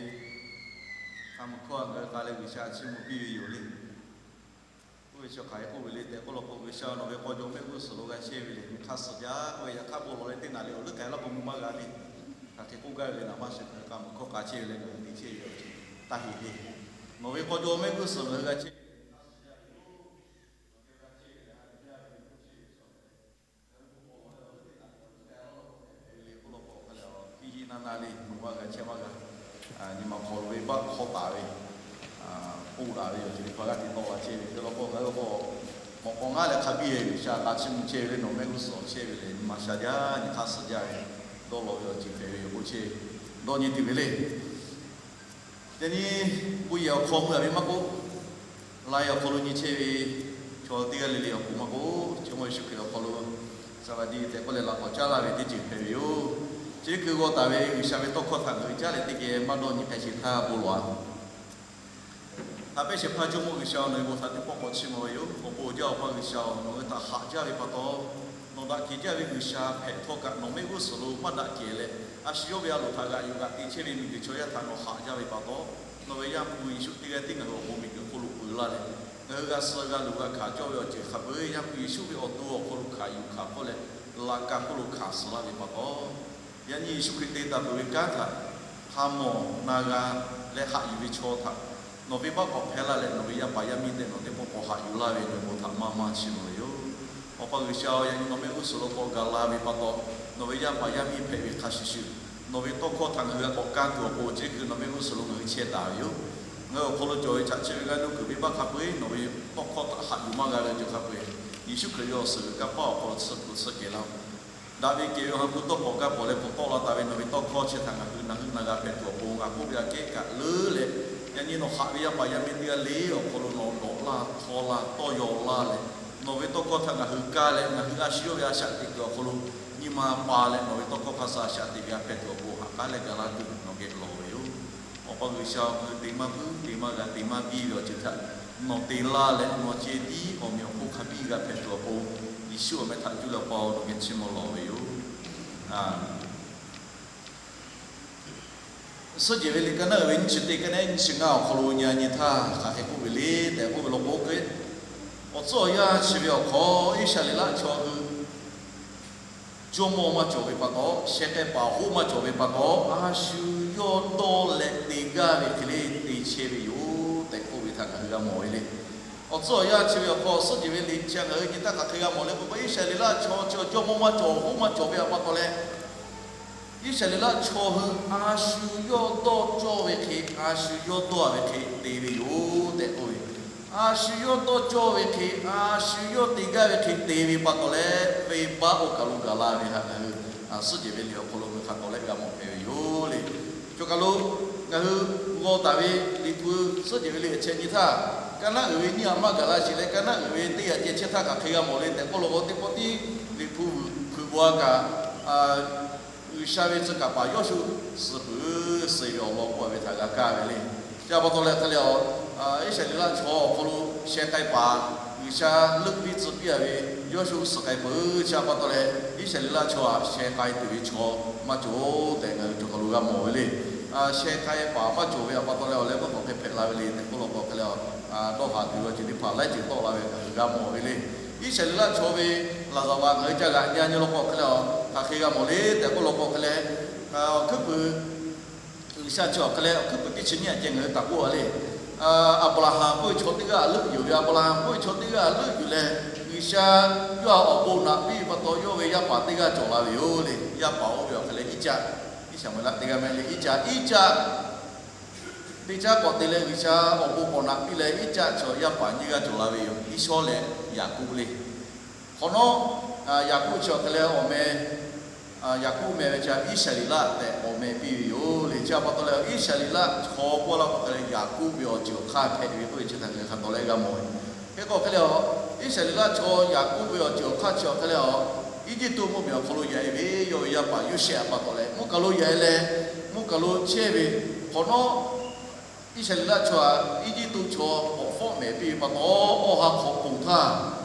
hk'a mvuh hkawˇ a ngaˬ hui k'a leh G'uiˬsha chiˇ mvuh piˇ ve yoˬ le. Oˇ ve chi hk'aˬ hk'e k'oˆ ve le tehꞈ k'oˆ law k'o, G'uiˬsha nawˬ ve k'aw jaw mehˆ g'uˇ suhˍ lo g'a chehˇ ve lehˬ, nyi hk'aˇ suh jaˇ k'oˆ ve, yaꞈ hk'aˇ bon lawˬ leh teˇ naˍ riˍ awˬ leuˉ k'ai laˇ k'o mvuh maˇ g'a le. Hk'aˬ hk'e k'oˆ gaˇ ve le, naˍ baˆ shiˍ ngaˬ hui k'a mvuh hkawˇ k'a chehˇ ve leh ngaˬ hui te chehˇ ve awˬ ceuˬ taˇ heˆ le. Nawˬ ve k'aw jaw mehˆ g'uˇ suhˍ ngaˬ hui g'a chehˇ ve lehˬ, hk'aˇ suh jaˇ ve yoˬ. Nawˬ ve g'a chehˇ ve lehˬ, ha ve jaˇ ve yoˬ, k'oˆ chehˇ ve chaw lehˬ, ngaˬ hui bon lawˬ leh awˬ leuˉ teˇ naˍ riˍ awˬ leuˉ k'ai laˇ k'o, hk'e ve le k'oˆ law k'o, hk'a leh a hkiˇ hiˆ naˇ naˇ le mvuh maˇ g'a chehˇ maˇ g'a. Nyi ma hk'aw lo venˇbaˆ hk'awˇ taˍ ve, k'oˆ daꞈ ve yoˬ. Chi teˇ hpaˍ g'aˇ hteꞈ tawˆ la chehˇ ve te law k'o, ngaˬ hui k'o mawꞈ k'aw ngaˉ leh hk'a biˇ ve G'uiˬsha k'a chiˇ mvuh chehˇ ve le, nawˬ mehˆ g'uˇ suhˍ chehˇ ve lehˬ, nyi ma sha jaˇ, nyi hk'aˇ suh jaˇ ve, dawˇ law ve awˬ ceuˬ hpehꞈ ve yoˬ k'oˆ chehˇ. Dawˇ nyi tuˬ ve le. Yaꞈ nyi bon yehˬ awˬ hk'aw mui a ve maˇ k'oˆ, laiˬ awˬ hk'aw lo nyi chehˇ ve chaw teˇ g'aˇ le le awˬ pon maˇ k'oˆ, Jawˇmawˇ Yeˍsuˆ Hkriꞈ awˬ hk'aw lo saˍ vaˍ diˍ tehꞈ k'oˆ leh laꞈ k'awꞈ caˉ laˇ ve teˇ ceuˬ hpehꞈ ve yoˬ. Chi teˇ hkui g'aw taˍ ve G'uiˬsha ve tawˇ hkawˇ htaꞈ ngaˬ hui caˉ leh teˇ geh maˇ dawˇ nyi hk'e sheˍ htaˇ bon lawˬ a. Haꞈ pehnˇ shehˍ hpaˇ Jawˇmawˇ G'uiˬsha, nawˬ ve bon htaꞈ teˇ pawˆ k'awꞈ chiˇ mvuh ve yoˬ. Awˬ bon uiˍ jaˇ Awˬ pa G'uiˬsha-oˬ, nawˬ hui htaꞈ haꞈ jaˇ ve pa taw, nawˬ daꞈ kehˬ jaˇ ve G'uiˬsha hpehꞈ htawˇ kaꞈ nawˬ mehˆ g'uˇ suhˍ lo maˇ daꞈ kehˬ leh, a shu yawˇ ve a loˍ htaꞈ g'aꞈ yuˬ g'aꞈ te chehˇ ve miˬguiˬ chaw yaˇ htaꞈ nawˬ haꞈ jaˇ ve pa taw, nawˬ ve Yaˇ hpu Yeˍsuˆ teˇ g'aˇ tiˉ ngaˬ hui awˬ pon miˬguiˬ hk'oˆ lo peuˬ laˇ leh, ngaˬ hui g'a suh g'a luˬ g'a hkanˍ cawˇ ve awˬ ceuˬ hk'a peu-eˬ Yaˇ hpu Yeˍsuˆ ve awˬ to awˬ hk'aw lo hkanˍ yuˬ hkanˍ hk'oˆ leh, laꞈ ka hk'oˆ lo hkanˍ suh laˇ ve pa taw, yaꞈ nyi Yeˍsuˆ Hkriꞈ te taˍ peuˬ ve kanˉ htaꞈ hk'a mawˬ na g'a leh haꞈ yuˬ ve chaw htaꞈ nawˬ venˇbaˆ k'awꞈ hpehˇ laˇ leh, nawˬ ve yaˇ paˍ yaˇ miˇ tehꞈ nawˬ teˇ pawˆ k'awꞈ haꞈ yuˬ laˇ ve nawˬ ve bon htaꞈ maˇ maˇ chiˇ mvuh ve yoˬ. Awˬ pa G'uiˬsha-oˬ, yaꞈ nyi nawˬ mehˆ g'uˇ suhˍ lo k'awꞈ gaˬ la ve pa taw, nawˬ ve yaˇ paˍ yaˇ miˇ hpehꞈ ve hk'a shuˍ shuˍ, nawˬ ve tawˇ hkawˇ htaꞈ ngaˬ hui g'a k'awꞈ kanˇ tuˬ awˬ pon chi teˇ hkui nawˬ mehˆ g'uˇ suhˍ lo ngaˬ hui chehˇ taˍ ve yoˬ. Ngaˬ hui awˬ hk'aw lo cawˬ ve chaꞈ chi ve g'aˇ nuˇ kuiˬ venˇbaˆ hk'a peu-eˬ nawˬ ve tawˇ hkawˇ htaꞈ haꞈ yuˬ maˇ g'a ve awˬ ceuˬ hk'a peu-eˬ, Yeˍsuˆ Hkriꞈ ve awˬ suhˍ g'uiˬ kanˇ paˆ awˬ hk'aw lo tsuhˇ hpu tsuhˇ kehˬ laˇ-oˬ. Daꞈ ve kehˬ ve awˬ ha hpu dawˇ hk'awꞈ gaˇ pawˬ leh pfuhˍ tawˆ la taˍ ve nawˬ ve tawˇ hkawˇ chi htaꞈ ngaˬ hui na hui na g'a hpehꞈ tuˬ awˬ pon ngaˬ k'oˆ ve aꞈ kehˉ kaꞈ leuˉ leh, yaꞈ nyi nawˬ haꞈ ve yaˇ paˍ yaˇ miˇ teˇ g'aˇ le awˬ hk'aw lo nawˬ dawꞈ laˇ htaw laˇ tawˇ yaw laˇ leh, nawˬ ve tawˇ hkawˇ htaꞈ ngaˬ hui kaˇ leh ngaˬ hui a shu yawˇ ve a shaꞈ teꞈ kuiˬ awˬ hk'aw lo nyi ma pa leh nawˬ ve tawˇ hkawˇ hk'a shuˍ a shaꞈ teꞈ ve a hpehꞈ tuˬ awˬ pon haꞈ k'aˉ leh gaˬ laˇ tuˬ nawˬ geh lawˬ ve yoˬ. Awˬ pa G'uiˬsha, ngaˬ hui te maˇ puiˉ te maˇ g'a te maˇ biˇ ve awˬ ceuˬ htaꞈ nawˬ te laˇ leh nawˬ ceh tiˉ awˬ meꞈ awˬ hponˇ hk'a biˇ g'a hpehꞈ tuˬ awˬ pon Yeˍsuˆ awˬ meh htaꞈ cuˇ leh paw nawˬ geh chiˇ mvuh lawˬ ve yoˬ. Suhˉ jehˬ ve liꞈ ka naˉ uiˍ ve nyiˇ chi teˇ ka nehˉ nyiˇ chi ngaˇ awˬ hk'aw lo nyi a nyi htaˇ hk'aˬ hk'e k'oˆ ve le tehꞈ k'oˆ ve law k'o, hk'e awˬ tcuhˉ awˬ yanˇ chi ve awˬ hk'aw Iˉsaˍreˍlaˆ chaw hui jawˇmawˇ maˇ cawˬ ve pa taw, sheh k'ai paˍ hoˉ maˇ cawˬ ve pa taw, a shu yawˇ dawˇ leh te gaˇ ve hk'e le te chehˇ ve yoˬ tehꞈ k'oˆ ve htaꞈ ngaˬ hui g'a mawˬ ve le. Awˬ tcuhˉ awˬ yanˇ chi ve awˬ hk'aw suhˉ jehˬ ve liꞈ chi ngaˬ hui nyi htaˇ hk'aˬ hk'e g'a mawˬ le k'o, Iˉsaˍreˍlaˆ chaw chi jawˇmawˇ maˇ cawˬ, hoˉ maˇ cawˬ ve pa taw leh, Iˉsaˍreˍlaˆ chaw hui a shu yawˇ dawˇ cawˇ ve hk'e, a shu yawˇ dawˇ ve hk'e te ve yoˬ tehꞈ k'oˆ ve. A shu yawˇ dawˇ cawˇ ve hk'e, a shu yawˇ te gaˇ ve hk'e te ve pa taw leh, venˇbaˆ oˇ kaˬ lo gaˬ la ve htaꞈ ngaˬ hui suhˉ jehˬ ve liꞈ awˬ hk'aw lo ngaˬ hui hk'a tawˍ leh g'a mawˬ hpehꞈ ve yoˬ le. Choˬ kaˬ lo ngaˬ hui g'aw taˍ ve Liꞈ hpu suhˉ jehˬ ve liꞈ chi nyi htaˇ, ka naˉ uiˍ ve nyiˇ yaꞈ maˇ gaˬ la sheˍ leh, ka naˉ uiˍ ve teˇ yaꞈ ceh chehˇ htaˇ hk'aˬ hk'e g'a mawˬ le tehꞈ k'oˆ law k'o, teˇ pawˆ tiˉ Liꞈ hpu hpeuꞈ bvuhꞈ a kaꞈ G'uiˬsha ve tcuh kaˍ paˍ Yawˇshuˆ suh peuˬ suh ve awˬ lawn k'oˆ ve htaꞈ g'a kaˇ ve le. Chi pa taw leh hk'e le, Iˉsaˍreˍlaˆ chaw awˬ hk'aw lo sheh k'ai paˍ G'uiˬsha leuˆ piˇ tcuh piˇ a ve Yawˇshuˆ suh k'ai peuˬ. Chi pa taw leh Iˉsaˍreˍlaˆ chaw htaꞈ sheh k'ai tuˬ ve chaw maˇ cawˬ tehꞈ ngaˬ hui choˬ kaˬ lo g'a mawˬ ve le. Sheh k'ai paˍ maˇ cawˬ ve pa taw leh awˬ leh meuˇ k'awꞈ hk'e hpehꞈ la ve le tehꞈ k'oˆ law k'o, hk'e le dawˇ haˍ tuˬ ve awˬ ceuˬ teˇ hpaˍ laiˉ ceuˬ tawˆ la ve ngaˬ hui g'a mawˬ ve le. Iˉsaˍreˍlaˆ chaw ve laˍzaˍvaˍ ngaˬ hui ca g'aꞈ nyi nyi law k'o hk'e le, hk'aˬ hk'e g'a mawˬ le tehꞈ k'oˆ law k'o hk'e le, awˬ hkuiˉ puiˍ G'uiˬsha chi awˬ hk'e leh awˬ hkuiˉ puiˍ teˇ chi nyiˇ aꞈ ceh ngaˬ hui taˍ k'oˆ a le. Aˍbraˍhanˍ k'oˆ ve chaw teˇ g'aˇ leuˆ yuˬ ve, Aˍbraˍhanˍ k'oˆ ve chaw teˇ g'aˇ leuˆ yuˬ leh, G'uiˬsha yawˇ htaꞈ awˬ bon naꞈ piˇ ve pa taw yawˇ ve yaˇ paˍ teˇ g'aˇ cawˬ la ve yoˬ le. Yaˇ paˍ oˇ ve awˬ hk'e leh Iˉcaˆ, Iˉsaˍmuˍeˍlaˆ teˇ g'aˇ meh le. Iˉcaˆ, Iˉcaˆ teˇ caˉ k'awꞈ te leh G'uiˬsha awˬ bon k'awꞈ naꞈ piˇ leh Iˉcaˆ chaw yaˇ paˍ nyiˇ g'aˇ cawˬ la ve yoˬ. Iˉsawˇlehˬ, Yaˍkoˆ le. Hk'awꞈ nawˉ, Yaˍkoˆ chi awˬ hk'e leh awˬ meh, Yaˍkoˆ meh ve chi Iˉsaˍreˍlaˆ tehꞈ awˬ meh piˇ ve yoˬ le. Chi pa taw leh Iˉsaˍreˍlaˆ chaw k'oˆ laˇ k'o hk'e leh Yaˍkoˆ ve awˬ ceuˬ awˬ hk'aˇ hpehꞈ ve k'oˆ ve chi htaꞈ ngaˬ hui hk'a tawˍ leh g'a mawˬ ve. Hk'e k'o hk'e le, Iˉsaˍreˍlaˆ chaw Yaˍkoˆ ve awˬ ceuˬ awˬ hk'aˇ chi awˬ hk'e le, Eˇjiˇtuꞈ mvuhˇmiˬ awˬ hk'aw lo yaꞈ e ve yawˇ ve yaˇ paˍ Yoˇsehꞈ pa taw leh mvuhˇ kaˬ lo yaꞈ e leh, mvuhˇ kaˬ lo chehˇ ve hk'awꞈ nawˉ Iˉsaˍreˍlaˆ chaw htaꞈ Eˇjiˇtuꞈ chaw k'awꞈ fawˆ mehˍ piˇ ve pa taw, awˬ ha hk'awꞈ ponˬ htaˇ,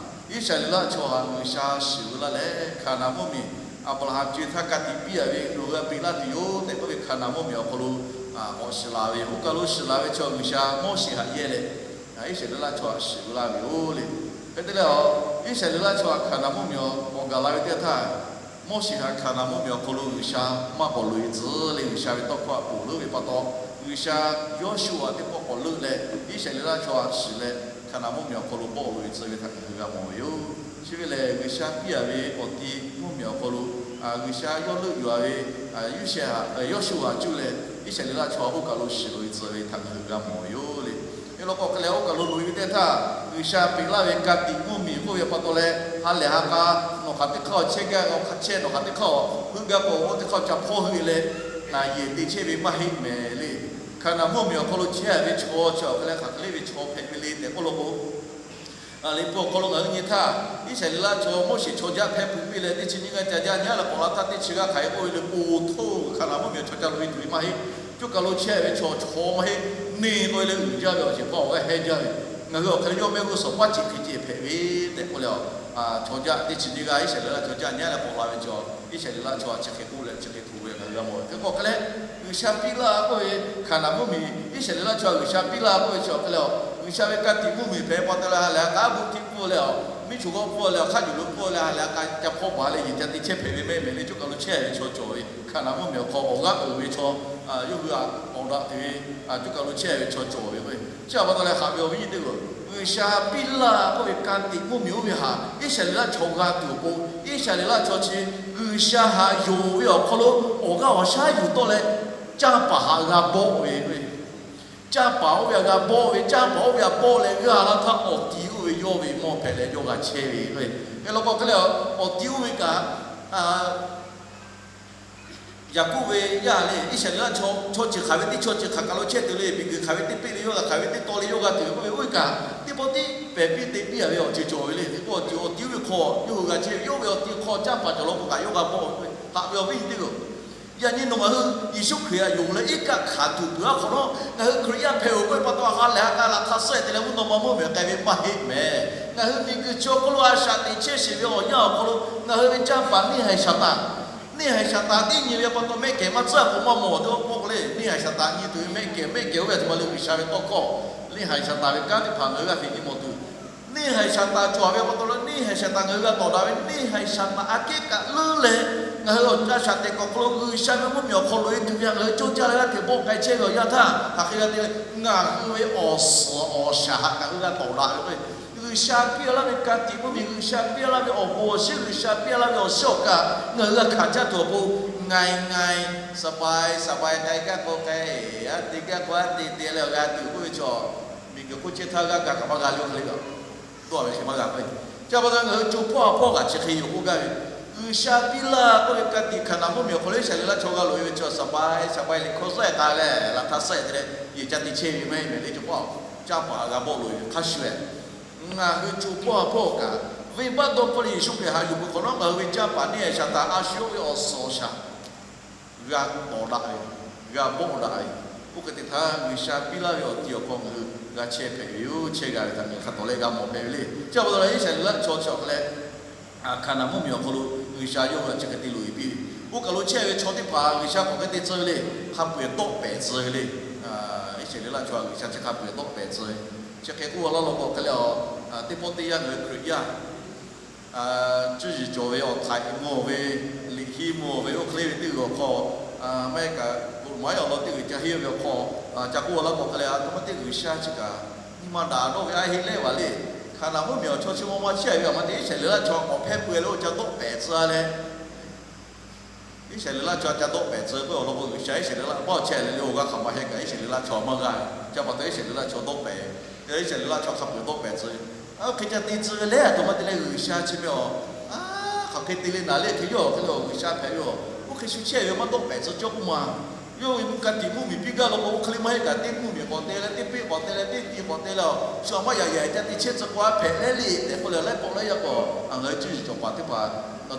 Iˉsaˍreˍlaˆ chaw htaꞈ G'uiˬsha shiˍ ve laˇ leh, Hkaˍnanˍ mvuhˇmiˬ Aˍbraˍhanˍ ceh htaˇ ka tiꞈ piˇ a ve ngaˬ hui g'a peꞈ laˇ tuˬ yoˬ tehꞈ k'oˆ ve Hkaˍnanˍ mvuhˇmiˬ awˬ hk'aw lo k'awꞈ shiˍ laˬ ve yoˬ. Oˇ kaˬ lo shiˍ laˬ ve chaw G'uiˬsha Moˉseˍ htaꞈ yehˇ leh, Iˉsaˍreˍlaˆ chaw htaꞈ shiˍ ve laˇ ve yoˬ le. Hk'e te leh, Iˉsaˍreˍlaˆ chaw htaꞈ Hkaˍnanˍ mvuhˇmiˬ awˬ k'awꞈ gaˬ la ve teˇ htaˇ, Moˉseˍ htaꞈ Hkaˍnanˍ mvuhˇmiˬ awˬ hk'aw lo G'uiˬsha maˇ k'awꞈ loꞈ e tcuh le. G'uiˬsha ve tawˇ hkawˇ htaꞈ ponˬ leuˉ ve pa taw, G'uiˬsha Yawˇshuˆ htaꞈ teˇ pawˆ k'awꞈ leuˆ leh, Iˉsaˍreˍlaˆ chaw htaꞈ shiˍ leh, Hkaˍnanˍ mvuhˇmiˬ awˬ hk'aw lo bawˆ loꞈ e tcuh ve htaꞈ ngaˬ hui g'a mawˬ ve yoˬ. Chi ve lehˬ, G'uiˬsha piˇ a ve awˬ ti mvuhˇmiˬ awˬ hk'aw lo G'uiˬsha yawˇ leuˆ yuˬ a ve Yoˇsehꞈ htaꞈ, Yawˇshuˆ htaꞈ cuˇ leh Iˉsaˍreˍlaˆ chaw oˇ kaˬ lo shiˍ loꞈ e tcuh ve htaꞈ ngaˬ hui g'a mawˬ ve yoˬ le. Hk'e law k'o hk'e leh, oˇ kaˬ lo loꞈ e ve teˇ htaˇ, G'uiˬsha peꞈ laˇ ve ka tiꞈ mvuhˇmiˬ k'oˆ ve pa taw leh, ha lehˬ ha k'a nawˬ hk'aˬ teˇ hk'aˇ chehˇ gaˇ, nawˬ hk'aˬ chehˇ, nawˬ hk'aˬ teˇ hk'aˇ heuˆ gaˇ k'o, oˇ teˇ hk'aˇ ca hpawˇ heuˆ e leh, naˍ yehˬ te chehˇ ve maˇ heˆ mehˍ le. Hkaˍnanˍ mvuhˇmiˬ awˬ hk'aw lo chehˇ ve chaw chi awˬ hk'e leh hk'aˬ hk'e le ve chaw hpehꞈ ve le tehꞈ k'oˆ law k'o, Liꞈ hpu awˬ hk'aw lo ngaˬ hui nyi htaˇ, Iˉsaˍreˍlaˆ chaw Moˉseˍ chaw jaˇ hpehˇ peuˬ piˇ leh, teˇ chi nyiˇ g'aˇ ca jaˇ nyi a leh k'awꞈ la htaˇ, teˇ chi g'aˇ hk'aˬ hk'e k'oˆ ve le, po htoˇ Hkaˍnanˍ mvuhˇmiˬ awˬ chaw ca loꞈ e tuˬ ve maˇ heˆ. Coˇ kaˬ lo chehˇ ve chaw chaw maˇ heˆ. Neˇ k'oˆ ve le, uiˍ jaˇ ve awˬ ceuˬ hk'aw awˬ g'aˇ heh jaˇ ve, ngaˬ hui awˬ hk'e le yawˇ mehˆ g'uˇ suhˍ paˉ ceꞈ hk'e ceh hpehꞈ ve tehꞈ k'oˆ leh, chaw jaˇ teˇ chi nyiˇ g'aˇ Iˉsaˍreˍlaˆ chaw jaˇ nyi a leh k'awꞈ la ve chaw, Iˉsaˍreˍlaˆ chaw chi hk'e k'oˆ leh chi hk'e hto ve ngaˬ hui g'a mawˬ ve. Hk'e k'o hk'e leh, G'uiˬsha piˇ laˇ k'oˆ ve Hkaˍnanˍ mvuhˇmiˬ, Iˉsaˍreˍlaˆ chaw G'uiˬsha piˇ laˇ k'oˆ ve chi awˬ hk'e leh, G'uiˬsha ve ka tiꞈ mvuhˇmiˬ hpehꞈ pa taw leh ha lehˬ ha k'a a buˆ htiˇ pfuhˇ leh, miˉ choˬ g'awˇ pfuhˇ leh, hk'aˆ yuˬ lo pfuhˇ leh ha lehˬ ha k'a ca hpawˇ baˬ leh yehˬ ca te chehˇ hpehꞈ ve mehˆ mehˍ le. Coˇ kaˬ lo chehˇ ve chaw cawˬ ve, Hkaˍnanˍ mvuhˇmiˬ awˬ hk'aw awˬ g'aˇ uiˍ ve chaw, yawˇ hui htaꞈ awˬ daꞈ te ve, coˇ kaˬ lo chehˇ ve chaw cawˬ ve k'o, chi a pa taw leh haꞈ ve awˬ viˉ nyi teˇ g'aˇ, G'uiˬsha piˇ laˇ k'oˆ ve ka tiꞈ mvuhˇmiˬ oˇ ve htaꞈ Iˉsaˍreˍlaˆ chaw g'a tuˬ awˬ pon, Iˉsaˍreˍlaˆ chaw chi G'uiˬsha htaꞈ yonˍ ve awˬ hk'aw lo awˬ g'aˇ awˬ shaˉ yuˬ tawˆ leh, canˇ paˍ htaꞈ g'a bawˆ ve k'o, canˇ paˍ oˇ ve htaꞈ g'a bawˆ ve, canˇ paˍ oˇ ve htaꞈ bawˆ leh g'a laˇ htaˇ, awˬ ti oˇ ve yawˇ ve mawˇ hpehꞈ leh yawˇ g'a chehˇ ve k'o, hk'e law k'o hk'e leh, awˬ ti oˇ ve kaꞈ Yaˍkoˆ ve yaˇ le, Iˉsaˍreˍlaˆ chaw, chaw ceuˬ hk'aˬ ve teˇ chaw ceuˬ hk'aˬ kaˬ lo chehˇ tuˬ le, miˬguiˬ hk'aˬ ve teˇ peˆ le yawˇ g'a, hk'aˬ ve teˇ taw le yawˇ g'a tuˬ ve k'oˆ ve, oˇ ve kaꞈ teˇ pawˆ tiˉ pehˬ piˇ te piˇ a ve awˬ ceuˬ cawˬ ve le. Hk'e k'o awˬ ti oˇ ve hk'aw yawˇ hui g'a chehˇ ve, yawˇ ve awˬ ti hk'aw canˇ paˍ cawˬ law k'o kaꞈ yawˇ g'a bawˆ ve, haꞈ ve awˬ viˉ nyi teˇ g'aˇ Yaꞈ nyi nawˬ ngaˬ hui Yeˍsuˆ Hkriꞈ htaꞈ yonˍ leh iˉ kaˆ hkanˍ tuˬ peuˬ-a hk'awꞈ nawˉ, ngaˬ hui Hkriꞈ yaˇ hpehꞈ-oˬ k'oˆ ve pa taw, ha lehˬ ha k'a laꞈ hk'a suhˉ te leh mvuhˇ naw ma mvuhˇmiˬ k'ai ve maˇ heˆ mehˍ. Ngaˬ hui miˬguiˬ chi awˬ hk'aw lo a shaꞈ teꞈ chehˇ sheˍ ve awˬ yanˇ awˬ hk'aw lo ngaˬ hui ve canˇ paˍ neˇ haiˬ Saˍtanˍ, neˇ haiˬ Saˍtanˍ teˇ nyi ve pa taw mehˆ kehˬ maˇ tcuhˉ k'o maˇ mawˬ te k'oˆ k'o le. Neˇ haiˬ Saˍtanˍ nyi tuˬ ve mehˆ kehˬ, mehˆ kehˬ oˇ ve a htoꞈ ma le G'uiˬsha ve tawˇ hkawˇ, neˇ haiˬ Saˍtanˍ ve kanˉ teˇ hpaˍ ngaˬ hui g'a hteꞈ nyi mawˬ tuˬ, neˇ haiˬ Saˍtanˍ cawˬ ve pa taw leh neˇ haiˬ Saˍtanˍ ngaˬ hui g'a tawˍ daꞈ ve, neˇ haiˬ Saˍtanˍ aꞈ kehˉ kaꞈ leuˉ leh, ngaˬ hui awˬ ca shaꞈ teꞈ kuiˬ awˬ hk'aw lo G'uiˬsha ve mvuhˇmiˬ awˬ hk'aw loꞈ-e tuˬ ve htaꞈ ngaˬ hui cawˇ jaˇ leh g'aˇ hteꞈ bawˆ k'ai chehˇ ve awˬ yanˇ htaˇ, hk'aˬ hk'e g'a te ve, ngaˬ hui ve awˬ suhˍ awˬ shaˍ htaꞈ ngaˬ hui g'a tawˍ daꞈ ve k'o, G'uiˬsha piˇ laˇ ve ka tiꞈ mvuhˇmiˬ, G'uiˬsha piˇ laˇ ve awˬ bon awˬ shinˉ, G'uiˬsha piˇ laˇ ve awˬ shinˉ awˬ kaꞈ ngaˬ hui g'a hkanˍ caˇ tuˬ awˬ pon, ง่ายๆ สบายๆ k'ai gaˇ k'o k'ai, a te gaˇ k'o a te te leh awˬ g'a tuˬ k'oˆ ve chaw, miˬguiˬ hk'oˆ chehˇ htaˇ g'aˇ g'a kaꞈ maˇ g'a le k'oˆ hk'e le kaꞈ, dawˇ ve hk'e maˇ g'a k'o. Chi pa taw ngaˬ hui co hpawˇ a hpawˇ kaꞈ chi hk'e yoˬ k'oˆ gaˇ ve, G'uiˬsha piˇ laˇ k'oˆ ve ka tiꞈ Hkaˍnanˍ mvuhˇmiˬ awˬ hk'aw lo Iˉsaˍreˍlaˆ chaw g'a loꞈ-e ve chaw สบายๆ liꞈ hkawˇ suhˉ-e k'a leh laꞈ htaˇ suhˉ-e te leh yehˬ ca te chehˇ ve maˇ heˆ mehˍ le. Chi hpawˇ caˇ paˍ g'a bawˆ loꞈ-e ve hk'a shuˍ-e, ngaˬ hui co hpawˇ a hpawˇ kaꞈ venˇbaˆ dawˇ hpfuhˇ leh Yeˍsuˆ Hkriꞈ htaꞈ yuˬ peuˬ hk'awꞈ nawˉ, ngaˬ hui ve canˇ paˍ neˇ haiˬ Saˍtanˍ a shu yawˇ ve awˬ suhˍ awˬ shaˍ g'a tawˍ daꞈ ve, g'a bawˆ daꞈ ve, oˇ hk'e te htaˇ G'uiˬsha piˇ laˇ ve awˬ ti awˬ hk'aw ngaˬ hui g'a chehˇ hpehꞈ ve yoˬ. Chehˇ g'a ve htaꞈ ngaˬ hui hk'a tawˍ leh g'a mawˬ hpehꞈ ve le. Chi pa taw leh Iˉsaˍreˍlaˆ chaw chi awˬ hk'aw leh Hkaˍnanˍ mvuhˇmiˬ awˬ hk'aw lo G'uiˬsha yawˇ hui a chi hk'e te loꞈ-e piˇ ve, oˇ kaˬ lo chehˇ ve chaw teˇ hpaˍ G'uiˬsha k'awꞈ hk'e te tcuh ve le. Hk'a peu-eˬ dawˆ pehˍ tcuh ve le. Iˉsaˍreˍlaˆ chaw G'uiˬsha chi hk'a peu-eˬ dawˆ pehˍ tcuh ve, chi hk'e k'oˆ laˇ law k'o hk'e le, a, teˇ pawˆ teˇ yanˇ ngaˬ hui Hkriꞈ yaˇ cuˇ yiˍ cawˬ ve awˬ htaiꞈ mvuh ve, liꞈ hiˉ mvuh ve, oˇ hk'e le ve teˇ g'uiˬ awˬ hk'aw, maˇ heˆ kaꞈ กฎหมาย awˬ lawn teˇ g'uiˬ ca henˇ ve awˬ hk'aw, ca k'oˆ laˇ k'o hk'e le, a htoꞈ ma teˇ G'uiˬsha chi kaꞈ nyi ma daꞈ dawˇ ve a heˆ leh vaˬ le. Hkaˍnanˍ mvuhˇmiˬ awˬ chaw chi maw maˇ chehˇ ve a ma te Iˉsaˍreˍlaˆ chaw k'awꞈ hpehˇ peu-e le, oˇ ca dawˆ pehˍ tcuh leh Iˉsaˍreˍlaˆ chaw ca dawˆ pehˍ tcuh k'oˆ awˬ lawn k'o, G'uiˬsha Iˉsaˍreˍlaˆ baˆ chehˇ leh le awˬ g'aˇ hk'aˬ ma heh kaꞈ Iˉsaˍreˍlaˆ chaw maˇ g'a ve. Chi pa taw Iˉsaˍreˍlaˆ chaw dawˆ pehˍ, Iˉsaˍreˍlaˆ chaw hk'a peu-eˬ dawˆ pehˍ tcuh ve. Oˇ hk'e ca te tcuh ve leh a htoꞈ ma te leh G'uiˬsha chi ve a, a, hk'aˬ hk'e te le naˍ le hk'e yawˇ hk'e le a G'uiˬsha hpehꞈ ve a, oˇ hk'e shu chehˇ ve maˇ dawˆ pehˍ tcuh cawˇ k'oˆ ma. Yawˇ ve mvuhˇ ka tiꞈ mvuhˇmiˬ piˇ gaˇ law k'o, oˇ hk'e le maˇ heˆ kaꞈ teˇ mvuhˇmiˬ k'awꞈ te leh teˇ peˆ k'awꞈ te leh teˇ ti k'awꞈ te leh a, shu a maˇ yaꞈ yaꞈ ca te chehˇ tcuh k'o a hpehꞈ leh le tehꞈ k'oˆ leh laiˉ pawˆ laiˉ yaˇ k'o, a ngaˬ hui cuˇ yiˍ cawˬ paˍ teˇ hpaˍ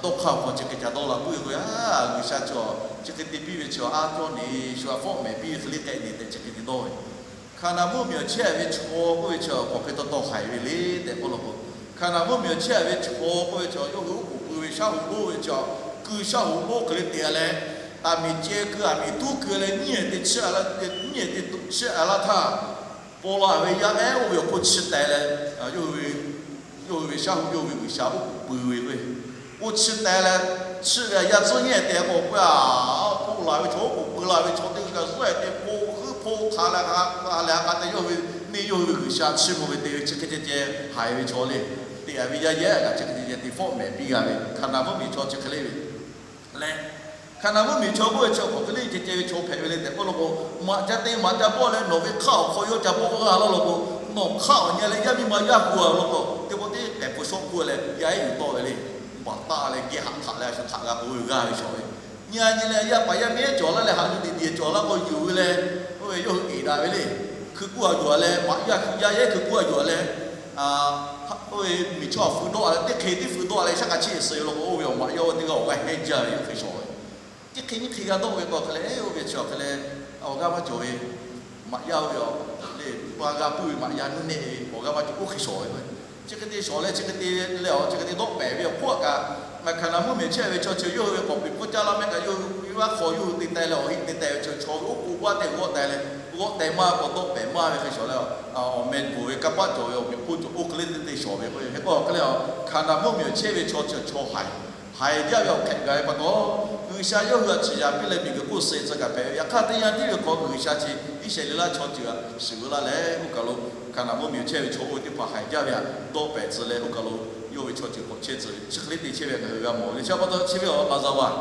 dawˇ hk'aˇ awˬ hk'aw chi hk'e ca dawˇ la puiˉ ve k'o, a, G'uiˬsha chaw chi hk'e te piˇ ve chaw a cawˇ ne, shu a fawˆ mehˍ piˇ ve hk'e le k'ai ne tehꞈ chi hk'e te dawˇ ve. Hkaˍnanˍ mvuhˇmiˬ awˬ chehˇ ve chaw k'oˆ ve chaw k'awꞈ hk'e taw taw haiˬ ve le tehꞈ k'oˆ law k'o, Hkaˍnanˍ mvuhˇmiˬ awˬ chehˇ ve chaw k'oˆ ve chaw yawˇ hui oˉ k'oˍ pui ve shaˉ hoꞈ lonˉ ve chaw, keu shaˉ hoꞈ lonˉ hk'e le te-a leh, taˍ miˍ ceh keu aˬ miˍ tuˉ keu leh nyiˇ ehˍ te chiˇ a laˇ, nyiˇ ehˍ te chiˇ a laˇ htaˇ, paw la ve yaˇ ehˉ oˇ ve awˬ hk'oˆ chiˇ teh leh, yawˇ hui ve shaˉ hoꞈ yawˇ hui ve G'uiˬsha oˉ k'oˍ pui ve k'o, oˇ chiˇ teh leh, chiˇ ve yaˇ tcuhˉ nyiˇ ehˍ te k'o k'o, a, paw la ve chaw oˉ k'oˍ pui la ve chaw teˇ g'aˇ zuhˆ ehˍ te paw heuˆ paw hk'a leh ha leh ha k'a te yawˇ hui neˇ yawˇ hui ve G'uiˬsha chiˇ mvuh ve te ve chi hk'e ceh ceh haiˬ ve chaw le. Teꞈ a ve yaˇ yehˉ kaꞈ chi hk'e ceh ceh te fawˆ mehˍ piˇ g'a ve Hkaˍnanˍ mvuhˇmiˬ chaw chi hk'e le ve leh, Hkaˍnanˍ mvuhˇmiˬ chaw k'oˆ ve chi hk'aˬ hk'e le ceh ceh ve chaw hpehꞈ ve le tehꞈ k'oˆ law k'o, maꞈ ca te maꞈ ca bawˆ leh nawˬ ve hk'aˇ awˬ hk'aw yawˇ ca bawˆ g'a laˇ law k'o, nawˬ hk'aˇ awˬ nyi leh yaˇ miˇ ma yaˇ hu a law k'o, teˇ pawˆ teˇ k'ehˬ hpu shawˆ hpu leh yaˇ ehˉ yuˬ tawˆ ve le. Baˬ taˆ leh geh haꞈ htaꞈ leh a shu htaꞈ g'a k'oˆ ve g'aˇ ve chaw ve, nyi a nyi leh yaˇ paˍ yaˇ miˇ ehˉ cawˬ laˇ leh haꞈ yuˬ teꞈ teꞈ cawˬ laˇ k'o yuˬ ve leh, oˇ ve yawˇ hui eˍ daꞈ ve le. Hkui kuˇ a yuˬ a leh maꞈ yaˇ hkui yaˇ yehˉ hkui kuˇ a yuˬ a leh, oˇ ve miˬ chaw awˬ fui dawˆ a leh teˇ hk'e teˇ fui dawˆ a leh shaˉ k'a chiˇ suh law k'o, oˇ ve awˬ maꞈ yaˇ oˇ teˇ g'aˇ awˬ g'aˇ hehnˇ jaˇ ve yoˬ hk'e shawˍ ve. Teˇ hk'e nyiˇ hk'e g'a dawˆ ve k'o hk'e leh, oˇ ve chi awˬ hk'e leh, awˬ g'aˇ maˇ cawˬ ve maꞈ yaˇ oˇ ve a le, pa g'a puiˉ ve maꞈ yaˇ nuˇ nehˆ ve awˬ g'aˇ maˇ cawˬ oˇ hk'e shawˍ ve. Chi hk'e te shawˍ leh chi hk'e te leh a, chi hk'e te dawˆ pehˍ ve awˬ hk'oˆ a kaꞈ, Hkaˍnanˍ mvuhˇmiˬ chehˇ ve chaw chi yawˇ hui ve k'awꞈ peꞈ hpfuhˇ caˇ laˇ mehˆ kaꞈ yawˇ hui vaˇ hk'aw yawˇ hui te teh leh awˬ heˆ te teh ve chaw ve oˉ k'oˍ vaˇ tehꞈ g'awˆ teh leh, g'awˆ teh maˇ k'awꞈ dawˆ pehˍ maˇ ve hk'e shawˍ leh, awˬ meh bvuhˬ ve kanˇ paˆ cawˬ ve awˬ meꞈ hk'oˆ cawˬ oˇ hk'e le te te shawˍ ve k'o, hk'e k'o hk'e leh a, Hkaˍnanˍ mvuhˇmiˬ awˬ chehˇ ve chaw chi chaw haiˬ haiˬ jaˇ ve awˬ hk'ehꞈ gaˬ ve pa taw, G'uiˬsha yawˇ hui htaꞈ chiˇ yaꞈ piˇ leh miˬguiˬ hk'oˆ suh tcuh kaꞈ hpehꞈ ve. Yaꞈ hk'aˇ teˇ yanˇ tiˉ ve hk'aw G'uiˬsha chi Iˉsaˍreˍlaˆ chaw ceuˬ htaꞈ shiˍ ve laˇ leh, oˇ kaˬ lo Hkaˍnanˍ mvuhˇmiˬ awˬ chehˇ ve chaw oˇ ve teˇ hpaˍ haiˬ jaˇ ve htaꞈ dawˆ pehˍ tcuh leh, oˇ kaˬ lo yawˇ ve chaw ceuˬ k'awꞈ chehˇ tcuh ve chi hk'e le te chehˇ ve ngaˬ hui g'a mawˬ ve. Chi pa taw chi ve awˬ laˍzaˍvaˍ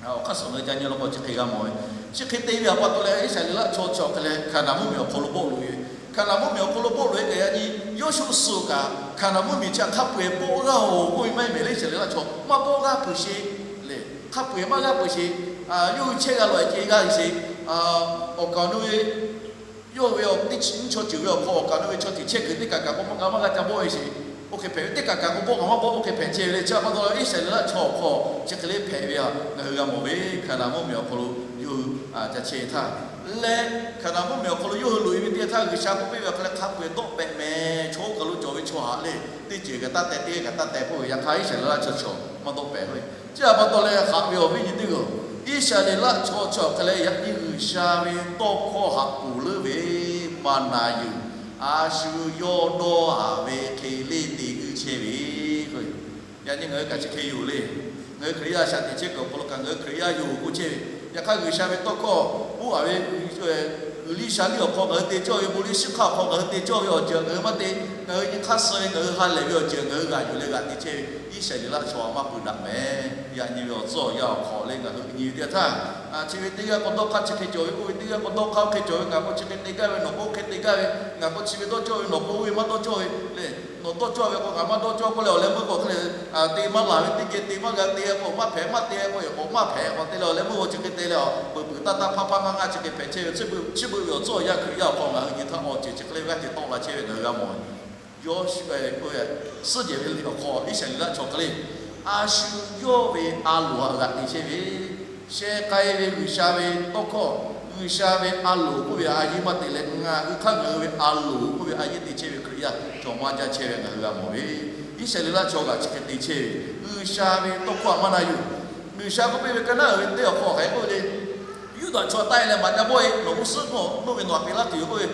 awˬ hk'aˇ suhˍ ngaˬ hui ca nyi law k'o chi hk'e g'a mawˬ ve. Chi hk'e te ve awˬ pa taw leh Iˉsaˍreˍlaˆ chaw chi awˬ hk'e leh Hkaˍnanˍ mvuhˇmiˬ awˬ hk'aw lo bawˆ loꞈ ve. Hkaˍnanˍ mvuhˇmiˬ awˬ hk'aw lo bawˆ loꞈ e kaꞈ yaꞈ nyi Yoˇshuˆ suh kaꞈ Hkaˍnanˍ mvuhˇmiˬ chi htaꞈ hk'a peu-eˬ bawˆ g'aˇ-oˬ k'oˆ ve maˇ heˆ mehˍ le. Iˉsaˍreˍlaˆ chaw maˇ bawˆ g'aˇ peuˬ sheˍ le. Hk'a peu-eˬ maˇ g'aˇ peuˬ sheˍ. Yawˇ hui chehˇ g'a lawˬ-e ce g'aˇ sheˍ. Awˬ kaˍ awˬ nu ve yawˇ hui ve awˬ teˇ chi nyiˇ chaw ceuˬ ve awˬ hk'aw awˬ kaˍ awˬ nu ve chaw ceuˬ chehˇ kuiˬ teˇ kaꞈ kaꞈ k'o maˇ g'a maˇ g'a ca bawˆ ve sheˍ. Oˇ hk'e hpehꞈ ve teˇ kaꞈ kaꞈ k'o bawˆ kaꞈ maˇ bawˆ, oˇ hk'e hpehꞈ chehˇ ve le. Chi pa taw Iˉsaˍreˍlaˆ chaw awˬ hk'aw chi hk'e le hpehꞈ ve htaꞈ ngaˬ hui g'a mawˬ ve, Hkaˍnanˍ mvuhˇmiˬ awˬ hk'aw lo yawˇ hui ca chehˇ htaˇ leh, Hkaˍnanˍ mvuhˇmiˬ awˬ hk'aw lo yawˇ hui loꞈ e ve teˇ yanˇ htaˇ G'uiˬsha k'oˆ piˇ ve hk'a leh hk'a peu-eˬ dawˆ pehꞈ mehˍ. Chaw oˇ kaˬ lo cawˬ ve chaw haꞈ le, teˇ ceuˬ kaꞈ taˇ teh, teˇ g'aˇ kaꞈ taˇ teh k'oˆ ve, yaꞈ hk'aˇ Iˉsaˍreˍlaˆ chaw chaw maˇ dawˆ pehꞈ ve. Chi pa taw leh haꞈ ve awˬ viˉ nyi teˇ g'aˇ, Iˉsaˍreˍlaˆ chaw chi awˬ hk'e leh yaꞈ nyi G'uiˬsha ve tawˇ hkawˇ haꞈ ponˬ leuˉ ve maˇ na yuˬ, a shu yawˇ dawˇ haˍ ve hk'e le te g'uiˇ chehˇ ve k'o, yaꞈ nyi ngaˬ hui kaꞈ chi hk'e yoˬ le. Ngaˬ hui Hkriꞈ yaˇ shaꞈ teꞈ chehˇ kuiˬ awˬ hk'aw lo kaꞈ ngaˬ hui Hkriꞈ yaˇ yoˬ k'oˆ chehˇ ve. Yaꞈ hk'aˇ G'uiˬsha ve tawˇ hkawˇ uˉ haˍ ve G'uiˬ liˇ sha liˇ awˬ hk'aw ngaˬ hui te cawˇ ve, bon liˇ shiˉ hk'aˇ awˬ hk'aw ngaˬ hui te cawˇ ve awˬ ceuˬ ngaˬ hui maˇ te. Ngaˬ hui nyi hk'aˇ suh ve, ngaˬ hui ha lehˬ ve awˬ ceuˬ ngaˬ hui g'aꞈ yuˬ leh g'aꞈ te chehˇ ve Iˉsaˍreˍlaˆ chaw maˇ peuˬ daꞈ mehˍ. Yaꞈ nyi ve awˬ tcuhˉ awˬ yanˇ awˬ hk'aw leh ngaˬ hui nyi ve teˇ yanˇ htaˇ, chi ve teˇ g'aˇ k'o dawˇ hk'aˇ chi hk'e cawˬ ve, oˇ ve teˇ g'aˇ k'o dawˇ hk'aˇ oˇ hk'e cawˬ ve, ngaˬ k'o chi hk'e te gaˇ ve, nawˬ k'o oˇ hk'e te gaˇ ve, ngaˬ k'o chi ve dawˇ cawˇ ve, nawˬ k'o oˇ ve maˇ dawˇ cawˇ ve le. Nawˬ dawˇ cawˇ ve k'o ngaˬ maˇ dawˇ cawˇ k'oˆ leh awˬ leh meuˇ k'o hk'e le, te maˇ laˬ ve teˇ geh te maˇ g'a te k'o maˇ hpehꞈ, maˇ te k'o k'awꞈ maˇ hpehꞈ k'awꞈ te leh awˬ leh meuˇ k'o chi hk'e te leh a peuˬ peuˬ taˇ taˇ hpaˇ hpaˇ ngaˇ ngaˇ chi hk'e hpehꞈ chehˇ ve, chi beuꞈ taˇ taˇ hpaˇ hpaˇ ngaˇ ngaˇ chi hk'e hpehꞈ chehˇ ve, chi beuꞈ ve awˬ tcuhˉ awˬ yanˇ hk'e tawˆ la chehˇ ve ngaˬ hui g'a mawˬ. Yawˇ shu k'oˆ ve, suhˉ jehˬ ve liꞈ awˬ hk'aw Iˉsaˍreˍlaˆ chaw hk'e le, a shu yawˇ ve a loˍ htaꞈ g'aꞈ te chehˇ ve, sheh k'ai ve G'uiˬsha ve tawˇ hkawˇ, G'uiˬsha ve a loˍ k'oˆ ve a yehˇ maˇ te leh ngaˬ hui hk'aˇ ngaˬ hui ve a loˍ k'oˆ ve a yehˇ te chehˇ ve Hkriꞈ yaˇ cawˬ maˇ jaˇ chehˇ ve ngaˬ hui g'a mawˬ ve. Iˉsaˍreˍlaˆ chaw kaꞈ chi hk'e te chehˇ ve, G'uiˬsha ve tawˇ hkawˇ htaꞈ maˇ na yuˬ. G'uiˬsha k'oˆ piˇ ve ka naˉ uiˍ ve teˇ awˬ hk'aw hk'aˬ hk'e k'oˆ ve le, Yuˇdaꞈ chaw taˆ e leh maꞈ ca bawˆ e, nawˬ k'o suhˉ nawˬ k'oˆ ve nawˬ htaꞈ peꞈ laˇ tuˬ yoˬ k'oˆ ve,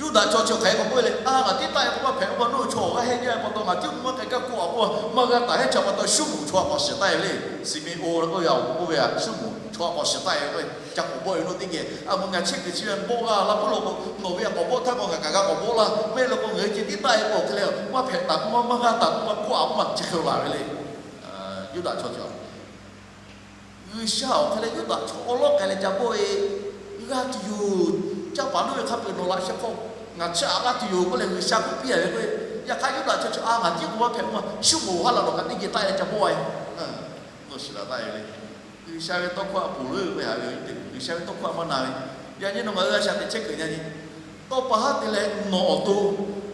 Yuˇdaꞈ chaw chi hk'aˬ hk'e k'awꞈ k'oˆ ve le, a ngaˬ tiˉ taˆ e k'o maˇ hpehꞈ k'oˆ ma, nawˬ hui chaw awˬ g'aˇ heˆ jaˇ ve pa taw ngaˬ tiˉ k'oˆ maˇ k'ai kaˇ k'oˆ a k'oˆ a, maˇ g'a taˍ heˆ. Chi pa taw Suˉmonˍ chaw htaꞈ k'awꞈ shiˍ taˆ e ve le. Siˍmeˍonˍ k'oˆ ve a k'oˆ ve a, Suˉmonˍ chaw htaꞈ k'awꞈ shiˍ taˆ e ve k'o, ca k'awꞈ bawˆ e ve naˇ teˇ geh a ma ngaˬ chehˇ kuiˬ chi ve bawˆ g'a la puiˉ la k'o, nawˬ ve a k'awꞈ bawˆ htaˇ k'o ngaˬ kaꞈ g'a k'awꞈ bawˆ laˇ. Maˇ heˆ la k'o ngaˬ hui ceh tiˉ taˆ e k'o hk'e le, maˇ hpehꞈ taˍ k'oˆ ma, maˇ g'a taˍ k'oˆ ma k'oˆ a k'oˆ ma chi hk'e laˬ ve le. Yuˇdaꞈ chaw chi G'uiˬsha awˬ hk'e leh Yuˇdaꞈ chaw awˉ lawˉ k'ai leh ca bawˆ e g'a tuˬ yoˬ. Caˇ paˍ nawˬ ve hk'a peu-eˬ nawˬ laꞈ sheh hk'aw ngaˬ chi aꞈ laˇ tuˬ yoˬ k'oˆ leh G'uiˬsha k'oˆ piˇ a ve k'o, yaꞈ hk'aˇ Yuˇdaꞈ chaw chi a ngaˬ tiˉ k'oˆ maˇ hpehꞈ k'oˆ ma, Suˉmonˍ haˉ la nawˬ kaꞈ teˇ geh taˆ e leh ca bawˆ e. Nawˬ shiˍ laˬ taˆ e ve le. G'uiˬsha ve tawˇ hkawˇ htaꞈ ponˬ leuˉ ve k'o, a ve G'uiˬsha ve tawˇ hkawˇ htaꞈ maˇ na ve. Yaꞈ nyi nawˬ ngaˬ hui a shaꞈ teꞈ chehˇ kuiˬ yaꞈ nyi, tawˇ pa haˉ te leh nawˬ awˬ to,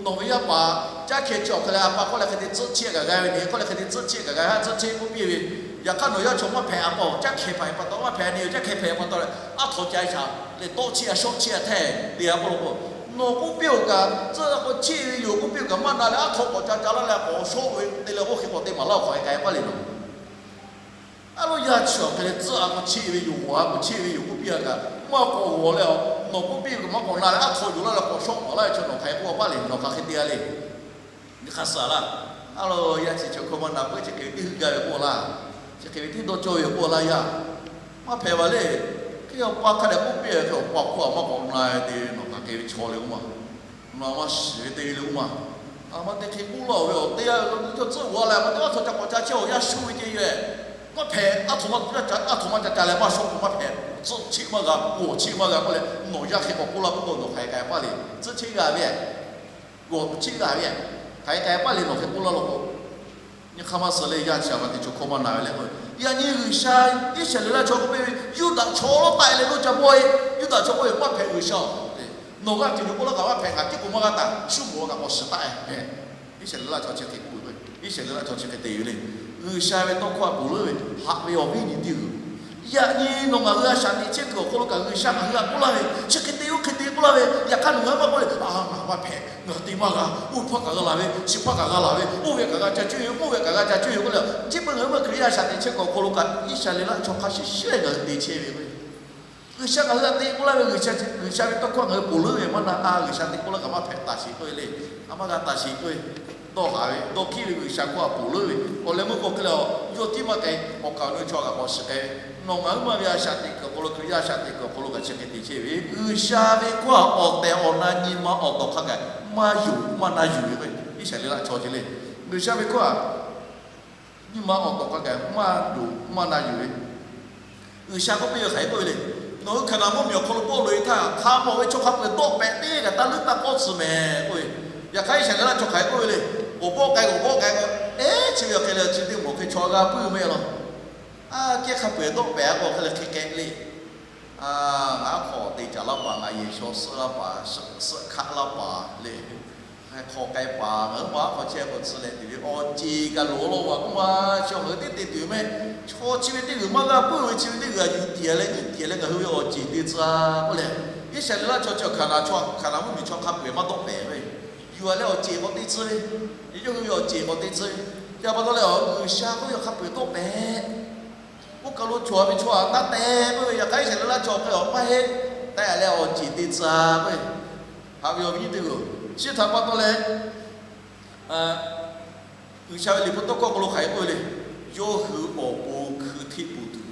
nawˬ ve yaˇ paˍ caˇ hkeh chi awˬ hk'e leh a pa k'oˆ leh hk'e te tcuhˆ cheˇ kaꞈ g'a ve, nyi k'oˆ leh hk'e te tcuhˆ cheˇ kaꞈ g'a, tcuhˆ cheˇ k'oˆ piˇ ve. Yaꞈ hk'aˇ nawˬ yaˇ chaw maˇ hpehꞈ a pa, caˇ hkeh hpehꞈ pa taw maˇ hpehꞈ, nyi caˇ hkeh hpehꞈ pa taw leh aˉ htaw ca shaˍ leh tawˆ cheˇ a shawˆ cheˇ a hteˇ te a k'oˆ lo k'o, nawˬ k'oˆ piˇ-oˬ kaꞈ tcuhˆ k'o cheˇ ve yoˬ k'oˆ piˇ-oˬ kaꞈ maˇ na leh aˉ htaw k'awꞈ ca ca laˇ leh k'awꞈ shawˆ ve te leh k'oˆ hk'e k'awꞈ te maˍ laˇ awˬ hk'aw e k'ai paˇ le nawˬ. A lo yaˇ chi awˬ hk'e leh tcuhˆ a k'o cheˇ ve yoˬ, g'awˬ a k'o cheˇ ve yoˬ k'oˆ piˇ a kaꞈ, maˇ k'awꞈ g'awˬ leh a, nawˬ k'oˆ piˇ kaꞈ maˇ k'awꞈ na leh aˉ htaw yuˬ laˇ leh k'awꞈ shawˆ maˍ laˇ ve chi nawˬ hk'aˬ hk'e k'oˆ a paˇ le, nawˬ hk'aˬ hk'e te a le. Nyi hk'aˇ suh laˇ. A lo yaˇ chi chaw hkawˇ maˇ na peuˬ, chi hk'e ve teˇ heuˆ gaˇ ve k'oˆ laˇ, chi hk'e ve teˇ dawˇ cawˇ ve k'oˆ laˇ yaˇ. Maˇ hpehꞈ ve le. Hk'e awˬ pa hk'a dehꞈ k'oˆ piˇ ve hk'e awˬ pa hkawˇ a maˇ k'awꞈ na ve te nawˬ hk'aˬ hk'e ve chaw le k'oˆ ma. Nawˬ a maˇ shiˍ ve te ve le k'oˆ ma. A ma te hk'e k'oˆ laˇ-oˬ ve awˬ te yaˇ tcuhˆ g'awˬ leh a ma te aˉ htaw ca k'awꞈ ca chehˇ awˬ yaˇ shu ve ceh yoˬ. Maˇ hpehꞈ, aˉ htaw maˇ, aˉ htaw maˇ ca ca leh maˇ shawˆ k'o maˇ hpehꞈ, tcuhˆ cheˇ maˇ g'a, g'awˬ cheˇ maˇ g'a k'oˆ leh nawˬ yaˇ hk'e k'awꞈ k'oˆ laˇ k'oˆ k'o nawˬ hk'aˬ hk'e k'ai paˇ le. Tcuhˆ cheˇ g'a ve, g'awˬ cheˇ g'a ve, hk'aˬ hk'e k'ai paˇ le nawˬ hk'e k'oˆ laˇ lo k'o. Nyi hk'aˇ maˇ suh le, yaˇ chi a ma te chaw hkawˇ maˇ na ve le k'o, yaꞈ nyi G'uiˬsha Iˉsaˍreˍlaˆ chaw k'oˆ piˇ ve, Yuˇdaꞈ chaw taˆ e leh nawˬ ca bawˆ e, Yuˇdaꞈ chaw k'oˆ ve maˇ hpehꞈ G'uiˬsha-oˬ. Nawˬ g'a tuˬ yoˬ k'oˆ laˇ kaꞈ maˇ hpehꞈ, ngaˬ tiˉ k'o maˇ g'a taˍ, Suˉmonˍ kaꞈ k'awꞈ shiˍ taˆ e. Iˉsaˍreˍlaˆ chaw chi hk'e k'oˆ ve, Iˉsaˍreˍlaˆ chaw chi hk'e te ve le. G'uiˬsha ve tawˇ hkawˇ a ponˬ leuˉ ve, haꞈ ve awˬ viˉ nyi teˇ g'uiˬ, yaꞈ nyi nawˬ ngaˬ hui a shaꞈ teꞈ chehˇ kuiˬ awˬ hk'aw lo kaꞈ G'uiˬsha ngaˬ hui htaꞈ k'oˆ laˇ ve, chi hk'e te oˇ hk'e te k'oˆ laˇ ve, yaꞈ hk'aˇ nawˬ ngaˬ hui maˇ k'oˆ le, a ngaˬ maˇ hpehꞈ, ngaˬ te maˇ g'a, oˇ hpaˇ kaꞈ g'a laˬ ve, chi hpaˇ kaꞈ g'a laˬ ve, oˇ ve kaꞈ g'a ca cuˇ yoˬ, oˇ ve kaꞈ g'a ca cuˇ yoˬ k'oˆ le. Chi beuꞈ ngaˬ hui maˇ Hkriꞈ yaˇ a shaꞈ teꞈ chehˇ kuiˬ awˬ hk'aw lo kaꞈ Iˉsaˍreˍlaˆ chaw hk'a shuˍ shuˍ leh ngaˬ hui te chehˇ ve k'o, G'uiˬsha ngaˬ hui htaꞈ te k'oˆ laˇ ve, G'uiˬsha ve tawˇ hkawˇ ngaˬ hui ponˬ leuˉ ve maˇ na a, G'uiˬsha te k'oˆ laˇ kaꞈ maˇ hpehꞈ taˍ sheˍ k'oˆ ve le. A maˇ g'a taˍ sheˍ k'oˆ ve, dawˇ haˍ ve, dawˇ hkiˉ ve G'uiˬsha hkawˇ a ponˬ leuˉ ve, awˬ leh meuˇ k'o hk'e le a, yawˇ tiˉ maˇ k'ai, awˬ kaˍ awˬ nu chaw kaꞈ k'awꞈ shiˍ k'ai ve, nawˬ ngaˬ hui maˇ ve a shaꞈ teꞈ kuiˬ awˬ hk'aw lo, Hkriꞈ yaˇ a shaꞈ teꞈ kuiˬ awˬ hk'aw lo kaꞈ chi hk'e te chehˇ ve, G'uiˬsha ve hkawˇ a awˬ tehˬ awˬ na nyi ma awˬ tawˍ hk'a gaˬ maˇ yonˍ maˇ na yuˬ ve k'o, Iˉsaˍreˍlaˆ chaw ceh le. G'uiˬsha ve hkawˇ a nyi ma awˬ tawˍ hk'a gaˬ maˇ yonˍ maˇ na yuˬ ve, G'uiˬsha k'oˆ piˇ ve hk'aˬ hk'e k'oˆ ve le. Nawˬ hui Hkaˍnanˍ mvuhˇmiˬ awˬ hk'aw lo bawˆ loꞈ e htaˇ, hk'a mawˬ ve chaw hk'a peu-eˬ dawˆ pehꞈ teˇ g'aˇ taˇ leuˉ taˇ k'awˇ tcuh mehˍ k'oˆ ve. Yaꞈ hk'aˇ Iˉsaˍreˍlaˆ chaw hk'aˬ hk'e k'oˆ ve le. K'awꞈ bawˆ k'ai, k'awꞈ bawˆ k'ai k'o, eˉ, chi ve awˬ hk'e leh chi teˇ moˍ hk'e chaw g'a puiˉ ve maˇ heˆ law. A, kehˉ hk'a peu-eˬ dawˆ pehꞈ a k'o hk'e leh hk'e k'ai le. A, ngaˬ aˉ hk'aw te caˍ laˇ paˍ, ngaˬ yehˬ shaw suhˆ laˇ paˍ, suhˆ hkaˆ laˇ paˍ le. Hk'aw k'ai paˍ ngaˬ hui ma hk'aw chehˇ k'o tcuh leh tuˬ ve awˬ ceˬ kaꞈ loˍ law vaꞈ k'oˆ ma, chaw ngaˬ hui teˇ te tuˬ mehˆ. Chaw chi ve teˇ g'uiˬ maˇ g'a puiˉ ve chi ve teˇ g'uiˬ a yuˬ tiˍ leh nyiˇ tiˍ leh ngaˬ hui ve awˬ ceˬ te tcuh k'oˆ leh, Iˉsaˍreˍlaˆ chaw chi Hkaˍnanˍ chaw, Hkaˍnanˍ mvuhˇmiˬ chaw hk'a peu-eˬ maˇ dawˆ pehˍ ve, yuˬ a leh awˬ ceˬ k'awꞈ te tcuh ve, yawˇ hui ve awˬ ceˬ k'awꞈ te tcuh ve. Chi pa taw leh G'uiˬsha k'oˆ ve hk'a peu-eˬ dawˆ pehˍ. Oˇ kaˬ lo cawˬ ve chaw htaꞈ taˇ te k'oˆ ve, yaꞈ hk'aˇ Iˉsaˍreˍlaˆ chaw hk'e awˬ maˇ heˆ, te leh awˬ ceˬ te tcuh k'oˆ ve. Haꞈ ve awˬ viˉ nyi teˇ-oˬ, chi htaꞈ pa taw leh G'uiˬsha ve liꞈ hpu tawˇ hkawˇ hk'aw lo hk'aˬ hk'e k'oˆ ve le. Yawˇ hui awˬ pon hkui hteˆ pon tuˬ,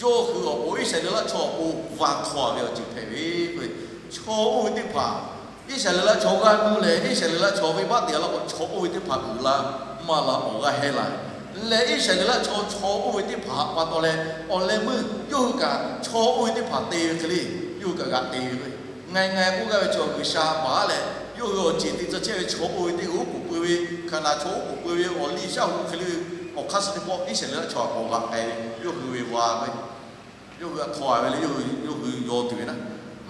yawˇ hui awˬ pon Iˉsaˍreˍlaˆ chaw awˬ pon va htaw ve awˬ ceuˬ hpehꞈ ve k'o, chaw oˇ ve teˇ hpaˍ Iˉsaˍreˍlaˆ chaw g'aˇ nuˇ leh Iˉsaˍreˍlaˆ chaw venˇbaˆ te-a laˇ k'o, chaw oˇ ve teˇ hpaˍ uiˍ la maˇ la awˬ g'aˇ hehnˇ la. Leh Iˉsaˍreˍlaˆ chaw, chaw oˇ ve teˇ hpaˍ htaꞈ pa taw leh awˬ leh meuˇ yawˇ hui kaꞈ chaw oˇ ve teˇ hpaˍ te ve hk'e le, yawˇ hui kaꞈ g'aꞈ te ve k'o, ngaiˬ ngaiˬ k'oˆ gaˇ ve chaw G'uiˬsha baˬ leh, yawˇ hui awˬ ceˬ te tcuh chehˇ ve chaw oˇ ve teˇ g'aˇ oˉ k'oˍ pui ve, Hkaˍnanˍ chaw oˉ k'oˍ pui ve awˬ liˇ shaˉ hoꞈ hk'e le, awˬ hk'aˇ suh teˇ pawˆ Iˉsaˍreˍlaˆ chaw htaꞈ k'awꞈ g'aꞈ k'ai ve, yawˇ hui ve va ve, yawˇ hui htaw-a ve le, yawˇ hui, yawˇ hui yaw tuˬ ve naˆ.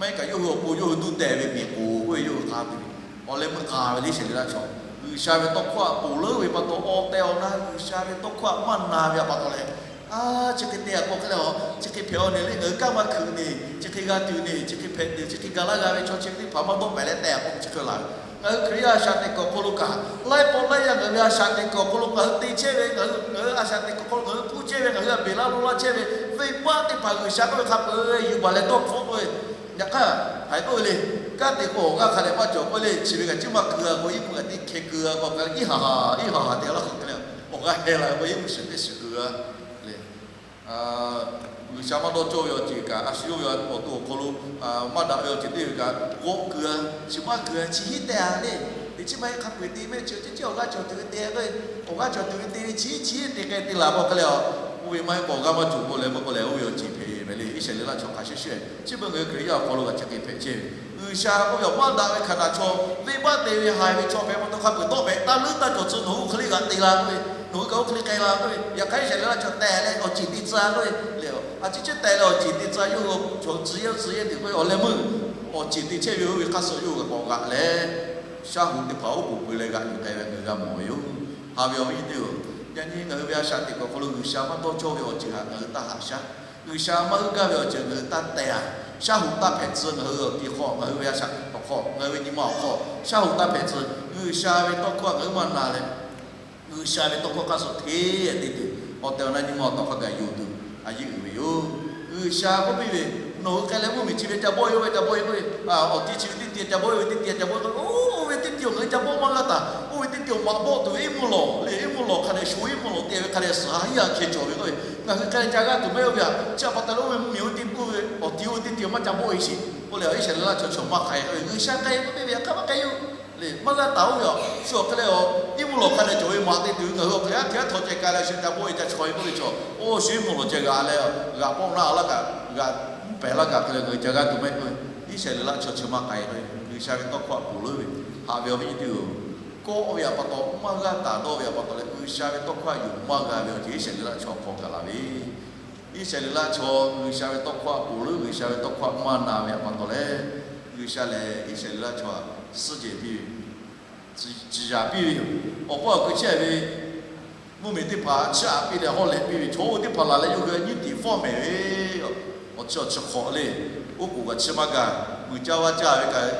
Maˇ heˆ kaꞈ yawˇ hui awˬ pon yawˇ hui duˇ teh ve miˬ k'oˍ k'oˆ ve yawˇ hui k'a tuˬ ve, awˬ leh meuˇ k'a ve le Iˉsaˍreˍlaˆ chaw. G'uiˬsha ve tawˇ hkawˇ htaꞈ ponˬ leuˉ ve pa taw, awˬ tehˬ awˬ na G'uiˬsha ve tawˇ hkawˇ htaꞈ maˇ na ve htaꞈ pa taw leh, a, chi hk'e te-a k'o hk'e le, a, chi hk'e hpehꞈ-a ne le, ngaˬ hui kanˉ maˇ hkui ne, chi hk'e g'a tuˬ ne, chi hk'e hpehꞈ tuˬ, chi hk'e ga laˇ g'a ve chaw chi teˇ hpaˍ maˇ dawˆ pehˍ leh tehꞈ k'o chi hk'e la ve. Ngaˬ hui Hkriꞈ yaˇ a shaꞈ teꞈ kuiˬ awˬ hk'aw lo kaꞈ, laiˉ pawˆ laiˉ yaˇ ngaˬ hui ve a shaꞈ teꞈ kuiˬ awˬ hk'aw lo ngaˬ hui te chehˇ ve, ngaˬ hui, ngaˬ hui a shaꞈ teꞈ kuiˬ awˬ hk'aw lo ngaˬ hui hpu chehˇ ve, ngaˬ hui a beˬ laˇ lo laˇ chehˇ ve, venˇbaˆ teˇ hpaˍ G'uiˬsha k'oˆ ve hk'a peu-eˬ yuˬ baˬ leh dawˇ hpfuhˆ k'oˆ ve, yaꞈ hk'aˇ haiˬ k'oˆ ve le, kanˉ te k'o awˬ g'aˇ hk'a dehꞈ maˇ cawˬ k'oˆ le, chi ve kaꞈ chi maˇ keu-a k'o, iˉ mvuhˇ kaꞈ teˇ hkeh keu-a k'o, iˉ haˍ haˍ, iˉ haˍ haˍ te laˇ k'o hk'e le, awˬ g'aˇ heh la k'o iˉ mvuhˇ shiˍ teˇ shiˍ keu-a le. G'uiˬsha maˇ dawˇ cawˇ ve awˬ ceuˬ kaꞈ, a shu yawˇ ve awˬ to awˬ hk'aw lo maˇ daꞈ ve awˬ ceuˬ teˇ ve kaꞈ g'awˆ keu-a, chi maˇ keu-a, chi hiˉ teh-a le. Teꞈ chiˉ maˇ heˆ hk'a peu-eˬ te mehˆ chi, chi awˬ g'aˇ cawˬ tuˬ ve te k'o, awˬ g'aˇ cawˬ tuˬ ve te ve chi hiˉ chi hiˉ te k'ai te laˬ k'o hk'e le, a, oˇ ve maˇ heˆ k'o awˬ g'aˇ maˇ cawˬ k'oˆ leh maˇ k'oˆ leh, oˇ ve awˬ ceuˬ hpehꞈ ve le. Iˉsaˍreˍlaˆ chaw hk'a shuˍ shuˍ, chi beuꞈ ngaˬ hui Hkriꞈ yaˇ awˬ hk'aw lo kaꞈ chi hk'e hpehꞈ chehˇ ve. G'uiˬsha k'oˆ ve awˬ maˇ daꞈ ve Hkaˍnanˍ chaw, venˇbaˆ te ve haiˬ ve chaw hpehꞈ pa taw hk'a peu-eˬ dawˆ pehˍ taˇ leuˉ taˇ cawˬ tcuh, nawˬ hui oˇ hk'e le g'aꞈ te la k'oˆ ve, nawˬ hui kaꞈ oˇ hk'e le k'ai la k'oˆ ve, yaꞈ hk'aˇ Iˉsaˍreˍlaˆ chaw tehˬ leh awˬ ceˬ te tcuh k'oˆ ve le. A ciˉ ciˉ tehˬ leh awˬ ceˬ te tcuh, yawˇ hui chaw tcuh yehˇ tcuh yehˇ tuˬ k'oˆ ve, awˬ leh meuˇ awˬ ceˬ te chehˇ ve oˇ ve hk'a suh yawˇ hui kaꞈ k'awꞈ g'aꞈ leh, shaˉ hoꞈ teˇ hpaˍ oˉ k'oˍ pui leh g'aꞈ yuˬ k'ai ve ngaˬ hui g'a mawˬ ve yoˬ. Haꞈ ve awˬ viˉ nyi teˇ-oˬ, yaꞈ nyi ngaˬ hui ve a shaꞈ teꞈ kuiˬ awˬ hk'aw lo G'uiˬsha maˇ dawˇ cawˇ ve awˬ ceuˬ htaꞈ ngaˬ hui taˇ haꞈ shaˉ. G'uiˬsha maˇ heuˆ gaˇ ve awˬ ceuˬ ngaˬ hui taˇ teh-a. Shaˉ hoꞈ taˇ hpehꞈ tcuh, ngaˬ hui awˬ ti hk'aw, ngaˬ hui ve a shaꞈ teꞈ kuiˬ awˬ hk'aw, ngaˬ hui ve nyi ma awˬ hk'aw shaˉ hoꞈ taˇ hpehꞈ tcuh. G'uiˬsha ve tawˇ hkawˇ ngaˬ hui maˇ na leh, G'uiˬsha ve tawˇ hkawˇ hk'a suh hteˇ te tuˬ, awˬ tehˬ awˬ na nyi ma awˬ tawˇ hk'a gaˬ yonˍ tuˬ a yeˇ uiˍ ve yoˬ. G'uiˬsha k'oˆ piˇ ve, nawˬ hui k'ai leh mvuhˇmiˬ chi ve ca bawˆ-e, oˇ ve ca bawˆ-e k'oˆ ve, awˬ ti chi ve teˇ ti ca bawˆ-e, oˇ ve teˇ ti ca bawˆ-e k'oˆ ve, oˇ ve teˇ ti awˬ ngaˬ hui ca bawˆ maˇ g'a taˍ. Oˇ ve teˇ ti awˬ maꞈ bawˆ tuˬ ve iˉ mvuhˇ lawˬ le, iˉ mvuhˇ lawˬ hk'a dehꞈ sho iˉ mvuhˇ lawˬ te ve hk'a dehꞈ suhˍ ha hiˉ ha hkeh cawˬ ve k'oˆ ve, ngaˬ hui k'ai leh ca g'aˇ tuˬ maˇ heˆ ve aꞈ. Chi htaꞈ pa taw leh oˇ ve mvuhˇmiˬ oˇ ve teˇ pawˆ ve awˬ ti oˇ ve teˇ ti awˬ maˇ ca bawˆ-e sheˍ k'oˆ leh, Iˉsaˍreˍlaˆ chaw chaw maˇ k'ai k'oˆ ve, G'uiˬsha k'ai k'oˆ piˇ ve aꞈ hk'aˇ maˇ k'ai yoˬ. Le maˇ g'a taˍ oˇ ve aꞈ, shu awˬ hk'e leh a, iˉ mvuhˇ lawˬ hk'a dehꞈ cawˬ ve maꞈ te tuˬ ve ngaˬ hui awˬ hk'e aˉ hkeh aˉ htaw ceh k'ai leh shu ca bawˆ-e ca chaw-e k'oˆ ve chaw, oˇ shu iˉ mvuhˇ lawˬ ceh g'aꞈ leh g'aꞈ pawˆ naˇ laˇ kaꞈ, g'aꞈ pehˬ laˇ kaꞈ hk'e leh ngaˬ hui ca g'aˇ tuˬ maˇ heˆ k'oˆ ve, Iˉsaˍreˍlaˆ chaw chi maˇ k'ai k'oˆ ve, G'uiˬsha ve tawˇ hkawˇ htaꞈ ponˬ leuˉ ve. Haꞈ ve awˬ viˉ nyi teˇ-oˬ, kawˆ ve aꞈ pa taw maˇ g'a taˍ dawˇ ve aꞈ pa taw leh G'uiˬsha ve tawˇ hkawˇ htaꞈ yonˍ maˇ g'a ve awˬ ceuˬ Iˉsaˍreˍlaˆ chaw hk'aw gaˬ la ve. Iˉsaˍreˍlaˆ chaw G'uiˬsha ve tawˇ hkawˇ htaꞈ ponˬ leuˉ, G'uiˬsha ve tawˇ hkawˇ htaꞈ maˇ na ve aꞈ pa taw leh, G'uiˬsha lehˬ Iˉsaˍreˍlaˆ chaw htaꞈ suhˉ jehˬ piˇ ve, ciˍ yanˍ piˇ ve yoˬ. Awˬ paˇ awˬ ku chehˇ ve mvuhˇmiˬ teˇ hpaˍ chiˇ aꞈ piˇ leh hawˉ lehꞈ piˇ ve, chaw oˇ teˇ hpaˍ laˬ leh yawˇ hui nyiˇ tiˍ fawˉ mehˍ ve, awˬ chi awˬ chi hk'awꞈ le, oˉ k'oˍ kaꞈ chiˇ maˇ gaˬ, muiˬ caˇ vaˇ caˇ ve kaꞈ,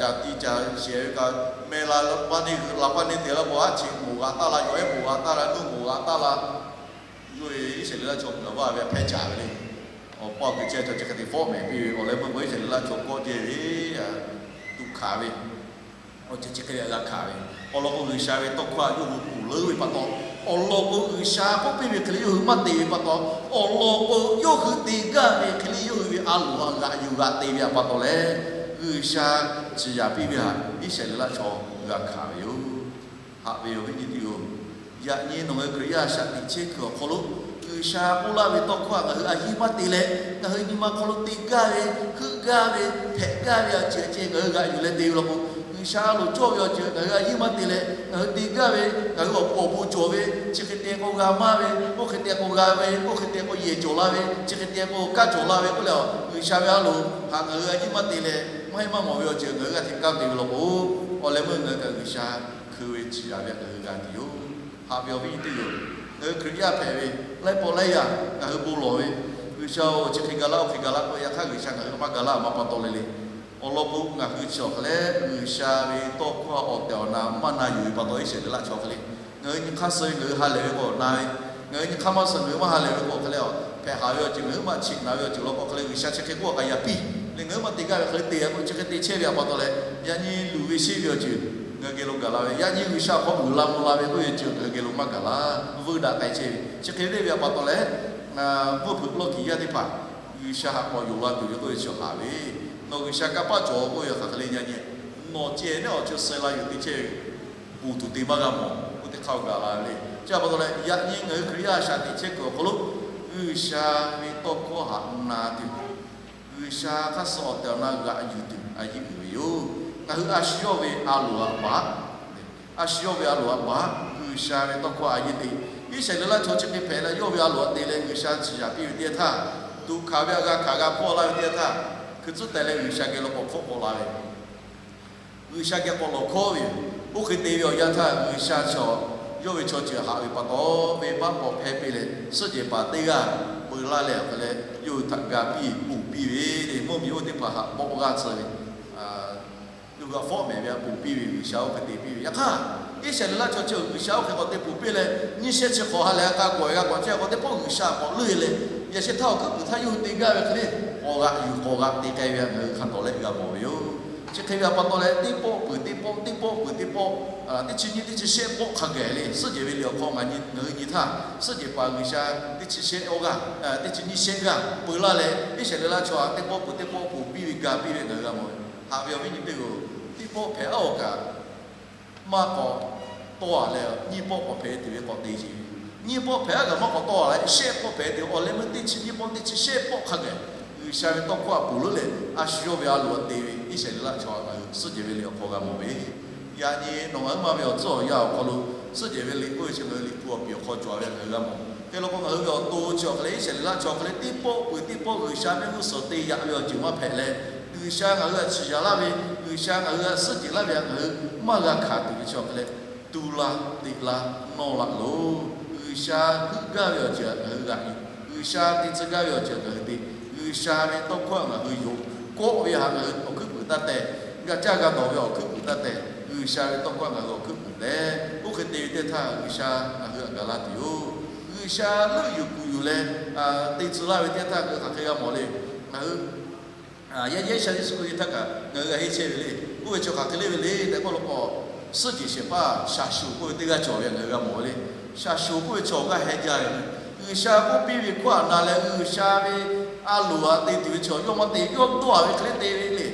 caˬ ti caˬ shehˍ ve kaꞈ, meh la paˇ neˇ g'uiˬ la paˇ neˇ te la k'o, aˉ cheꞈ moˍ g'aꞈ taˇ la, yawˬ ehˉ moˍ g'aꞈ taˇ la, nuˇ moˍ g'aꞈ taˇ la, yawˇ ve Iˉsaˍreˍlaˆ chaw ngaˬ vaˇ ve hpehˇ caˍ ve le. Awˬ paˇ awˬ ku chehˇ chaw chi hk'e te fawˉ mehˍ piˇ ve, awˬ leh meuˇ k'o Iˉsaˍreˍlaˆ chaw kawˆ jehˇ ve, tuꞈ hkanˍ ve, awˬ ceuˬ chi hk'e ve g'a hkanˍ ve. Awˬ lawn k'o, G'uiˬsha ve tawˇ hkawˇ htaꞈ yawˇ hui ponˬ leuˉ ve pa taw, awˬ lawn k'o, G'uiˬsha k'oˆ piˇ ve hk'e le yawˇ hui maˇ te ve pa taw, awˬ lawn k'o, yawˇ hui te gaˇ ve hk'e le yawˇ hui ve a loˍ htaꞈ g'aꞈ yuˬ g'aꞈ te ve aꞈ pa taw leh, G'uiˬsha ciˍ yanˍ piˇ ve htaꞈ Iˉsaˍreˍlaˆ chaw g'a hkanˍ ve yoˬ. Haꞈ ve awˬ viˉ nyi teˇ-oˬ, yaꞈ nyi nawˬ ngaˬ hui Hkriꞈ yaˇ a shaꞈ teꞈ chehˇ kuiˬ awˬ hk'aw lo, G'uiˬsha k'oˆ laˇ ve tawˇ hkawˇ htaꞈ ngaˬ hui a yiˇ maˇ te leh, ngaˬ hui nyi ma hk'aw lo te gaˇ ve, heuˆ gaˇ ve, hpehꞈ gaˇ ve awˬ ceuˬ ceh ngaˬ hui g'aꞈ yuˬ leh te ve law k'o, G'uiˬsha a loˍ cawˇ ve awˬ ceuˬ ngaˬ hui a yiˇ maˇ te leh, ngaˬ hui te gaˇ ve, ngaˬ hui awˬ pon awˬ bon cawˬ ve, chi hk'e te k'o g'a maˇ ve, oˇ hk'e te k'o g'a ve, oˇ hk'e te k'o yehˬ cawˬ la ve, chi hk'e te k'o kanˉ cawˬ la ve k'oˆ leh, G'uiˬsha ve a loˍ htaꞈ ngaˬ hui a yiˇ maˇ te leh, maˇ heˆ maˇ mawˬ ve awˬ ceuˬ ngaˬ hui g'a hteꞈ kanˉ te ve law k'o, Awˬ leh meuˇ ngaˬ hui kaꞈ G'uiˬsha hkui ve ciˍ yaˍ ve ngaˬ hui g'a tuˬ yoˬ. Haꞈ ve awˬ viˉ nyi teˇ g'aˇ, ngaˬ hui Hkriꞈ yaˇ hpehꞈ ve laiˉ pawˆ laiˉ yaˇ ngaˬ hui bon lawˬ ve, G'uiˬsha-oˬ, chi hk'e ga laˇ, oˇ hk'e ga laˇ k'oˆ ve, yaꞈ hk'aˇ G'uiˬsha ngaˬ hui maˇ ga laˇ, maˇ pa taw le le. Awˬ lawn k'o, ngaˬ hui chi awˬ hk'aw leh G'uiˬsha ve tawˇ hkawˇ awˬ tehˬ awˬ na maˇ na yuˬ ve pa taw, Iˉsaˍreˍlaˆ chaw hk'e le, ngaˬ hui nyi hk'aˇ suh ve ngaˬ hui ha lehˬ ve k'o na ve, ngaˬ hui nyi hk'aˇ maˇ suh ngaˬ hui maˇ ha lehˬ ve k'o hk'e leh, hpehꞈ haˍ ve awˬ ceuˬ ngaˬ hui maˇ cheꞈ na ve awˬ ceuˬ law k'o hk'e leh, G'uiˬsha chi hk'e k'oˆ kaꞈ yaꞈ piˇ le, ngaˬ hui maˇ te gaˇ ve hk'e le te a k'o, chi hk'e te chehˇ ve pa taw leh, yaꞈ nyi luˬ ve sheˆ ve awˬ ceuˬ ngaˬ hui geh lo gaˬ la ve, yaꞈ nyi G'uiˬsha hk'aw uiˍ la mvuh la ve k'oˆ ve ceuˬ ngaˬ hui geh lo maˇ gaˬ la, veuˇ daꞈ k'ai chehˇ ve. Chi hk'e le ve pa taw leh, mvuhˇ hpeuꞈ lawˇ kiˍ yaˇ teˇ hpaˍ G'uiˬsha haꞈ k'awꞈ yonˍ la tuˬ ve k'oˆ ve chi haꞈ ve, nawˬ G'uiˬsha kanˇ paˆ cawˬ k'oˆ ve hk'aˬ hk'e le, yaꞈ nyi nawˬ ceh neˉ awˬ ceuˬ suh la yuˬ te chehˇ ve, ponˬ tuˬ te maˇ g'a mawˬ k'oˆ teˇ hk'aˇ gaˬ la ve le. Chi pa taw leh, yaꞈ nyi ngaˬ hui Hkriꞈ yaˇ a shaꞈ teꞈ chehˇ kuiˬ awˬ hk'aw lo G'uiˬsha ve tawˇ hkawˇ haꞈ na tuˬ, G'uiˬsha hk'aˇ suh awˬ tehˬ awˬ na g'aꞈ yuˬ tuˬ a yeˇ uiˍ ve yoˬ. Ngaˬ hui a shu yawˇ ve a loˍ aꞈ baˬ, a shu yawˇ ve a loˍ aꞈ baˬ, G'uiˬsha ve tawˇ hkawˇ a yeˇ te. Iˉsaˍreˍlaˆ chaw chi hk'e hpehꞈ leh, yawˇ ve a loˍ aꞈ te leh G'uiˬsha ciˍ yaˍ piˇ ve teˇ htaˇ, tuꞈ hkanˍ ve a g'a hkanˍ g'a hpawˇ laˇ ve teˇ htaˇ, hkui tcuhˉ teh leh G'uiˬsha geh lo k'awꞈ hpfuhˆ k'awꞈ la ve, G'uiˬsha geh k'awꞈ lawˬ hkawˇ ve yoˬ. Oˇ hk'e te ve awˬ yanˇ htaˇ, G'uiˬsha chaw yawˇ ve chaw ceuˬ haꞈ ve pa taw, venˇbaˆ k'awꞈ hpehˇ piˇ leh, suhˆ jehˬ paˍ teˇ g'aˇ peu laˇ leh awˬ hk'e leh, yawˇ hui htaꞈ ga piˇ ponˬ piˇ ve le. Mvuhˇmiˬ oˇ teˇ hpaˍ haꞈ pawˆ g'aˇ tcuh ve, yawˇ hui a fawˉ mehˍ ve a ponˬ piˇ ve, G'uiˬsha oˇ hk'e te piˇ ve. Yaꞈ hk'aˇ, Iˉsaˍreˍlaˆ chaw chi G'uiˬsha oˇ hk'e k'awꞈ te ponˬ piˇ leh, nyiˇ shehˆ chi hk'awꞈ ha leh a k'a kawꞈ e g'a k'awꞈ chehˇ k'o, teˇ pawˆ G'uiˬsha k'awꞈ leuˆ e leh, yaꞈ sheh htaˇ awˬ hkuiˉ puiˍ htaˇ yawˇ hui te gaˇ ve hk'e le, k'awꞈ g'aꞈ yuˬ k'awꞈ g'aꞈ te k'ai ve ngaˬ hui hk'a tawˍ leh g'a mawˬ ve yoˬ. Chi hk'e ve pa taw leh, teˇ pawˆ peuˬ teˇ pawˆ, teˇ pawˆ peuˬ teˇ pawˆ, teˇ chi nyiˇ teˇ chi shehˆ pawˆ hk'a gaˬ le, suhˆ jehˬ ve liꞈ awˬ hk'aw ngaˬ hui nyi htaˇ, suhˆ jehˬ paˍ G'uiˬsha teˇ chi shehˆ awˇ g'aˇ, teˇ chi nyiˇ shehˆ g'aˇ peu laˇ leh, Iˉsaˍreˍlaˆ chaw teˇ pawˆ peuˬ teˇ pawˆ ponˬ piˇ ve ga piˇ ve ngaˬ hui g'a mawˬ ve. Haꞈ ve awˬ viˉ nyi teˇ g'aˇ, teˇ pawˆ hpehꞈ aˉ awˬ kaꞈ maˇ k'awꞈ tawˇ a leh, nyiˇ pawˆ k'awꞈ hpehꞈ tuˬ ve k'awꞈ te ce ve. Nyiˇ pawˆ hpehꞈ aˉ kaꞈ maˇ k'awꞈ tawˇ a leh, shehˆ pawˆ hpehꞈ tuˬ awˬ leh meuˇ teˇ chi nyiˇ pawˆ teˇ chi shehˆ pawˆ hk'a gaˬ, G'uiˬsha ve tawˇ hkawˇ a ponˬ leuˉ leh, a shu yawˇ ve a loˍ aꞈ te ve Iˉsaˍreˍlaˆ chaw ngaˬ hui suhˆ jehˬ ve liꞈ awˬ hk'aw g'a mawˬ ve. Yaꞈ nyi nawˬ ngaˬ hui maˇ ve awˬ tcuhˉ awˬ yanˇ awˬ hk'aw lo, suhˆ jehˬ ve liꞈ k'oˆ ve chi ngaˬ hui Liꞈ hpu awˬ piˍ awˬ hk'aw cawˬ ve ngaˬ hui g'a mawˬ. Hk'e law k'o, ngaˬ hui ve awˬ to chi awˬ hk'e leh, Iˉsaˍreˍlaˆ chaw hk'e leh teˇ pawˆ peuˬ teˇ pawˆ G'uiˬsha mehˆ g'uˇ suhˍ te yaꞈ ve awˬ ceuˬ maˇ hpehꞈ leh, G'uiˬsha ngaˬ hui htaꞈ ciˍ yaˍ laˇ ve, G'uiˬsha ngaˬ hui htaꞈ suhˆ jehˬ laˇ ve htaꞈ ngaˬ hui maˇ g'a hkanˍ tuˬ ve chi awˬ hk'e leh, tu la, teꞈ la, nawˇ la loˬ. G'uiˬsha heuˆ gaˇ ve awˬ ceuˬ htaꞈ ngaˬ hui g'aꞈ yuˬ, G'uiˬsha te tcuh gaˇ ve awˬ ceuˬ htaꞈ ngaˬ hui te, G'uiˬsha ve tawˇ hkawˇ htaꞈ ngaˬ hui yonˍ kawˆ ve htaꞈ ngaˬ hui awˬ hkuiˉ puiˍ taˇ teh, g'a caˇ g'a dawˬ ve awˬ hkuiˉ puiˍ taˇ teh, G'uiˬsha ve tawˇ hkawˇ htaꞈ ngaˬ hui awˬ hkuiˉ puiˍ teh. Oˇ hk'e te ve teˇ htaˇ, G'uiˬsha ngaˬ hui htaꞈ gaˬ la tuˬ yoˬ. G'uiˬsha leuˆ yuˬ kuˬ yuˬ leh te tcuh laˇ ve teˇ htaˇ, ngaˬ hui hk'aˬ hk'e g'a mawˬ le. Ngaˬ hui yaˇ yeˇ sha Yeˍsuˆ Hkriꞈ ve htaˇ kaꞈ ngaˬ hui g'a henˇ chehˇ ve le. Oˇ ve chaw hk'aˬ hk'e le ve le tehꞈ k'oˆ law k'o, suhˆ jehˬ shehˍ hpaˇ Shaˍshoˍ k'oˆ ve teˇ g'aˇ cawˬ ve ngaˬ hui g'a mawˬ ve le. Shaˍshoˍ k'oˆ ve chaw awˬ g'aˇ heh jaˇ ve, G'uiˬsha k'oˆ piˇ ve hkawˇ htaꞈ na leh G'uiˬsha ve a loˍ htaꞈ te tuˬ ve chaw yawˇ maˇ te, yawˇ dawˇ a ve hk'e le te ve le.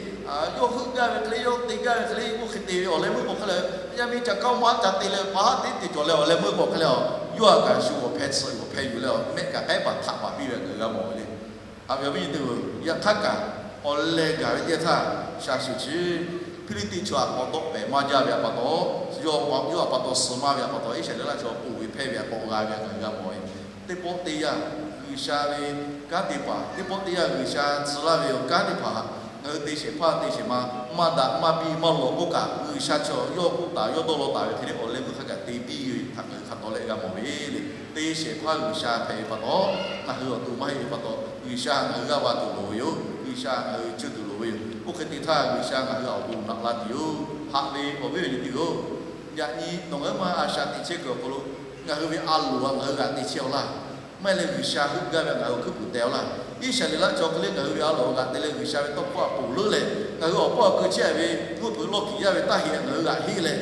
Yawˇ heuˆ gaˇ ve hk'e le, yawˇ te gaˇ ve hk'e le, oˇ hk'e te ve awˬ leh meuˇ k'o hk'e leh, yaˇ miˇ ca kaˉ maˇ ca te leh pa haˉ teˉ te cawˬ leh awˬ leh meuˇ k'o hk'e leh, yawˇ htaꞈ kaꞈ shu awˬ hpeh tsuhꞈ awˬ hpeh yuˬ leh, mehˆ kaꞈ k'ehˉ paˍ htaꞈ paˍ piˇ ve ngaˬ hui g'a mawˬ ve le. Haꞈ ve awˬ viˉ nyi teˇ g'aˇ, yaꞈ hk'aˇ kaꞈ awˬ leh gaˬ ve teˇ htaˇ, Shaˍshoˍ chi Hpiˇliˇtiˆ chaw htaꞈ k'awꞈ dawˆ pehˍ maˇ jaˇ ve htaꞈ pa taw, yawˇ htaꞈ pa taw suh maˇ ve htaꞈ pa taw, Iˉsaˍreˍlaˆ chaw ponˬ ve hpehˇ ve htaꞈ k'awꞈ g'a ve htaꞈ ngaˬ hui g'a mawˬ ve. Teˇ pawˆ teˇ yanˇ G'uiˬsha ve kanˉ te paˍ, teˇ pawˆ teˇ yanˇ G'uiˬsha tcuh laˇ ve awˬ kanˉ teˇ hpaˍ htaꞈ ngaˬ hui te shehˍ hpaˇ te shehˍ ma maˇ daꞈ maˇ biˇ maˇ lawˬ k'oˆ kaꞈ, G'uiˬsha chaw yawˇ k'oˆ taˍ yawˇ dawˇ law taˍ ve hk'e le awˬ leh meuˇ hk'a gaˬ te biˇ ve htaꞈ ngaˬ hui hk'a tawˍ leh g'a mawˬ ve le. Te shehˍ hpaˇ G'uiˬsha hpehꞈ ve pa taw, ngaˬ hui awˬ to maˇ heˆ ve pa taw, G'uiˬsha ngaˬ hui g'aˇ va tuˬ loˍ ve yoˬ. G'uiˬsha ngaˬ hui cuˇ tuˬ loˍ ve yoˬ. Oˇ hk'e te htaˇ G'uiˬsha ngaˬ hui awˬ bon naꞈ la tuˬ yoˬ. Haꞈ ve awˬ viˉ awˬ nyi teˇ g'aˇ-oˬ, yaꞈ nyi nawˬ ngaˬ hui maˇ a shaꞈ teꞈ chehˇ kuiˬ awˬ hk'aw lo ngaˬ hui ve a loˍ htaꞈ ngaˬ hui g'aꞈ te chehˇ-aw laˇ. Maˇ heˆ leh G'uiˬsha heuˆ gaˇ ve htaꞈ ngaˬ hui awˬ hkuiˉ puiˍ teh-aw laˇ. Iˉsaˍreˍlaˆ chaw hk'e le ngaˬ hui ve a loˍ htaꞈ g'aꞈ te leh G'uiˬsha ve tawˇ hkawˇ htaꞈ ponˬ leuˉ leh, ngaˬ hui awˬ hpawˇ awˬ keu chehˇ ve mvuhˇ hpeuꞈ lawˇ kiˍ yaˇ ve taˇ heꞈ htaꞈ ngaˬ hui g'aꞈ henˇ leh,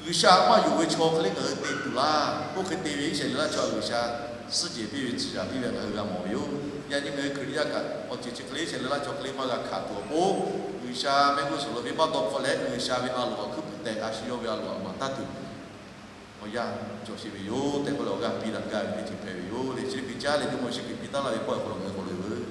G'uiˬsha maˇ yonˍ ve chaw hk'e le ngaˬ hui te tuˬ laˇ. Oˇ hk'e te ve Iˉsaˍreˍlaˆ chaw G'uiˬsha suhˉ jehˬ piˇ ve, ciˍ yaˍ piˇ ve ngaˬ hui g'a mawˬ ve yoˬ. Yaꞈ nyi ngaˬ hui Hkriꞈ yaˇ kaꞈ awˬ ceuˬ chi hk'e le Iˉsaˍreˍlaˆ chaw hk'e le maˇ g'a hkanˍ tuˬ awˬ pon, G'uiˬsha mehˆ g'uˇ suhˍ lo venˇbaˆ dawˇ hk'awꞈ leh G'uiˬsha ve a loˍ htaꞈ hkuiˉ puiˍ teh, a shu yawˇ ve a loˍ htaꞈ maˍ taˇ tuˬ awˬ yanˇ cawˬ sheˍ ve yoˬ tehꞈ k'oˆ leh awˬ g'aˇ piˇ daꞈ gaˇ ve teˇ ceuˬ hpehꞈ ve yoˬ le. Chi hk'e caˉ leh Jawˇmawˇ Yeˍsuˆ Hkriꞈ piˇ taˉ laˇ ve pawehˇ awˬ hk'aw lo ngaˬ hui k'awꞈ loꞈ e veuˬ.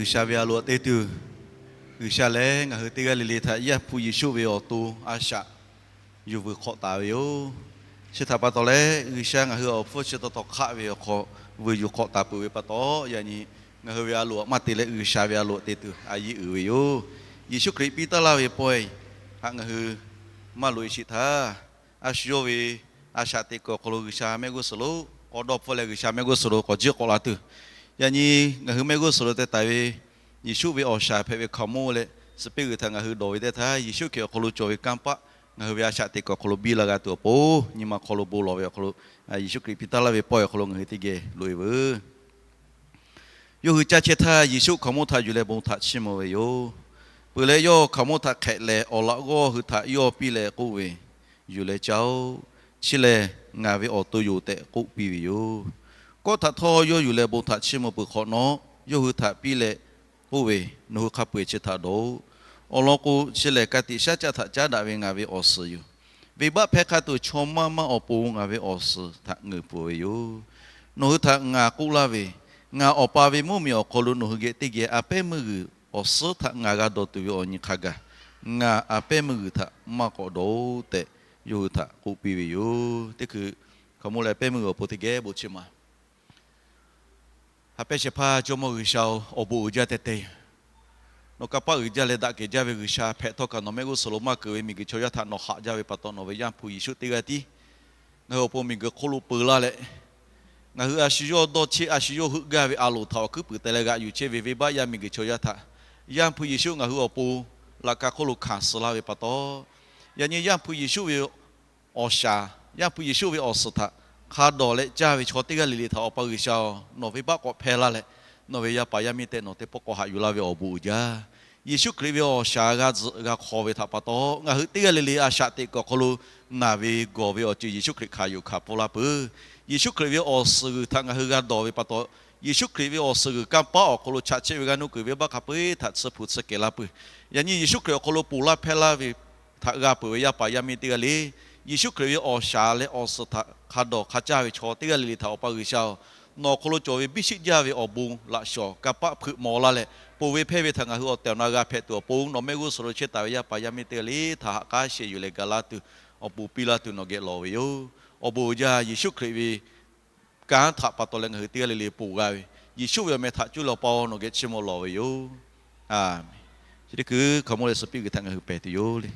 G'uiˬsha ve a loꞈ te tuˬ, G'uiˬsha lehˬ ngaˬ hui teˇ g'aˇ le le htaꞈ Yaˇ hpu Yeˍsuˆ ve awˬ to a shaꞈ yuˬ vuiˬ hk'awꞈ taˍ ve yoˬ. Chi htaꞈ pa taw leh, G'uiˬsha ngaˬ hui awˬ hpfuhˇ chi taw taw hk'aˆ ve awˬ hk'aw vuiˬ yuˬ hk'awꞈ taˍ peuˬ ve pa taw, yaꞈ nyi ngaˬ hui ve a loꞈ maˇ te leh G'uiˬsha ve a loꞈ te tuˬ a yiˇ uiˍ ve yoˬ. Yeˍsuˆ Hkriꞈ piˇ taˍ laˇ ve pawehˇ htaꞈ ngaˬ hui maˇ loꞈ e sheˍ htaˇ, a shu yawˇ ve a shaꞈ teꞈ kuiˬ awˬ hk'aw lo G'uiˬsha mehˆ g'uˇ suhˍ lo k'awꞈ dawˇ hpfuhˇ leh G'uiˬsha mehˆ g'uˇ suhˍ lo k'awꞈ jiˇ k'awꞈ la tuˬ, yaꞈ nyi ngaˬ hui mehˆ g'uˇ suhˍ lo teh taˍ ve Yeˍsuˆ ve awˬ shaˍ hpehꞈ ve hkaoˍmonˇ leh suhˍ peˇ g'uiˬ htaꞈ ngaˬ hui dawˬ ve teˇ htaˇ, Yeˍsuˆ Hkriꞈ awˬ hk'aw lo cawˬ ve kanˇ paˆ ngaˬ hui ve a shaꞈ teꞈ kuiˬ awˬ hk'aw lo biˇ la g'a tuˬ awˬ pon, nyi ma hk'aw lo bon lawˬ ve awˬ hk'aw lo Yeˍsuˆ Hkriꞈ piˇ taˍ laˇ ve pawehˇ awˬ hk'aw lo ngaˬ hui teˇ geh loꞈ e veuˬ. Yawˇ hui caˇ chehˇ htaˇ, Yeˍsuˆ hkaoˍmonˇ htaꞈ yuˬ leh bon htaꞈ chiˇ mvuh ve yoˬ. Peuˬ leh, yawˇ hkaoˍmonˇ htaꞈ hk'ehꞈ lehˬ, awˬ laꞈ g'awˇ hui htaꞈ yawˇ piˇ leh k'oˆ ve, Yuˬ leh caˇ-oˆ. Chi lehˬ, ngaˬ ve awˬ to yoˬ tehꞈ k'oˆ piˇ ve yoˬ. Kawˆ htaꞈ htawˇ yawˇ yuˬ leh bon htaꞈ chiˇ mvuh peuˬ hk'awꞈ nawˉ, yawˇ hui htaꞈ piˇ leh k'oˆ ve, Nawˬ hui hk'a peu-eˬ chi htaꞈ dawˬ-oꞈ. Awˬ lawn k'o, chi lehˬ ka tiꞈ shaˉ caˆ htaꞈ caˉ daꞈ ve ngaˬ ve awˬ suhˍ yoˬ. Venˇbaˆ hpehˇ hk'a tuˬ, chaw maˇ maˇ awˬ pon ngaˬ ve awˬ suhˍ htaꞈ ngeuˍ peuˬ ve yoˬ. Nawˬ hui htaꞈ ngaˬ k'oˆ laˇ ve, ngaˬ Awˬ pa ve mvuhˇmiˬ awˬ hk'aw lo nawˬ hui geh teˇ geh a pehˉ meuˇ g'uiˬ awˬ suhˉ htaꞈ ngaˬ g'a dawˬ tuˬ ve awˬ nyi hk'a gaˬ, ngaˬ a pehˉ meuˇ g'uiˬ htaꞈ maˇ k'awꞈ dawˬ-oꞈ tehꞈ, yawˇ hui htaꞈ k'oˆ piˇ ve yoˬ. Teˇ hkui hkaoˍmonˇ leh pehˉ meuˇ g'uiˬ awˬ pon teˇ geh bon chi ma Ha pehˉ shehˍ hpaˇ Jawˇmawˇ G'uiˬsha-oˬ, awˬ bon uiˍ jaˇ teh teh. Nawˬ kanˇ paˆ uiˍ jaˇ leh daꞈ kehˬ jaˇ ve G'uiˬsha hpehꞈ htawˇ kaꞈ, nawˬ mehˆ g'uˇ suhˍ lo maˇ keunˍ ve miˬguiˬ chaw yaˇ htaꞈ nawˬ haꞈ jaˇ ve pa taw, nawˬ ve Yaˇ hpu Yeˍsuˆ teˇ g'aˇ tiˉ ngaˬ hui awˬ pon miˬguiˬ hk'oˆ lo peu laˇ leh, ngaˬ hui a shu yawˇ dawˇ cheˆ, a shu yawˇ heuˆ gaˇ ve a loˍ htaꞈ awˬ hkuiˉ puiˍ te leh g'aꞈ yuˬ chehˇ ve venˇbaˆ yaˇ miˬguiˬ chaw yaˇ htaꞈ Yaˇ hpu Yeˍsuˆ ngaˬ hui awˬ pon laꞈ ka hk'oˆ lo hkanˍ suh laˇ ve pa taw, yaꞈ nyi Yaˇ hpu Yeˍsuˆ ve awˬ shaˍ, Yaˇ hpu Yeˍsuˆ ve awˬ suhˍ htaꞈ hk'a dawˬ leh caˇ ve chaw teˇ g'aˇ le le htaꞈ Awˬ pa G'uiˬsha-oˬ, nawˬ venˇbaˆ k'awꞈ hpehˇ laˇ leh, nawˬ ve yaˇ paˍ yaˇ miˇ tehꞈ nawˬ teˇ pawˆ k'awꞈ haꞈ yuˬ laˇ ve awˬ bon uiˍ jaˇ. Yeˍsuˆ Hkriꞈ ve awˬ shaˍ g'a tzuhꞈ g'a hk'aw ve htaꞈ pa taw, ngaˬ hui teˇ g'aˇ le le a shaꞈ teꞈ kuiˬ awˬ hk'aw lo naˬ ve gawˬ ve awˬ ceuˬ Yeˍsuˆ Hkriꞈ hkanˍ yuˬ hkanˍ pfuhˇ laˇ peuˬ. Yeˍsuˆ Hkriꞈ ve awˬ suhˍ g'uiˬ htaꞈ ngaˬ hui g'a dawˬ ve pa taw, Yeˍsuˆ Hkriꞈ ve awˬ suhˍ g'uiˬ kanˇ paˆ awˬ hk'aw lo chaꞈ chehˇ ve g'aˇ nuˇ kuiˬ venˇbaˆ hk'a peu-eˬ htaꞈ tsuhˇ hpu tsuhˇ kehˬ laˇ peuˬ. Yaꞈ nyi Yeˍsuˆ Hkriꞈ awˬ hk'aw lo ponˬ laˇ hpehˇ laˇ ve htaꞈ g'a peuˬ ve yaˇ paˍ yaˇ miˇ teˇ g'aˇ le, Yeˍsuˆ Hkriꞈ ve awˬ shaˍ leh awˬ suhˍ htaꞈ hk'a dawˬ hk'a caˇ ve chaw teˇ g'aˇ le le htaꞈ Awˬ pa G'uiˬsha-oˬ, nawˬ awˬ hk'aw lo cawˬ ve biˇ shiˆ jaˇ ve awˬ bon laꞈ shawˍ kanˇ paˆ hpeuꞈ maw laˇ leh, ponˬ ve hpehˇ ve htaꞈ ngaˬ hui awˬ tehˬ awˬ na g'a hpehꞈ tuˬ awˬ pon, nawˬ mehˆ g'uˇ suhˍ lo chehˇ taˍ ve yaˇ paˍ yaˇ miˇ teˇ g'aˇ le htaꞈ ha k'aˉ sheh yuˬ leh gaˬ laˇ tuˬ awˬ bon piˇ laˇ tuˬ nawˬ geh lawˬ ve yoˬ. Awˬ bon uiˍ jaˇ. Yeˍsuˆ Hkriꞈ ve kanˉ htaꞈ pa taw leh ngaˬ hui teˇ g'aˇ le le ponˬ g'a ve, Yeˍsuˆ ve awˬ meh htaꞈ cuˇ leh Awˬ pa-oˬ, nawˬ geh chiˇ mvuh lawˬ ve yoˬ. Aˬ, chi teˇ hkui hkaoˍmonˇ leh suhˍ piˇ g'uiˬ htaꞈ ngaˬ hui pehˬ tuˬ yoˬ le.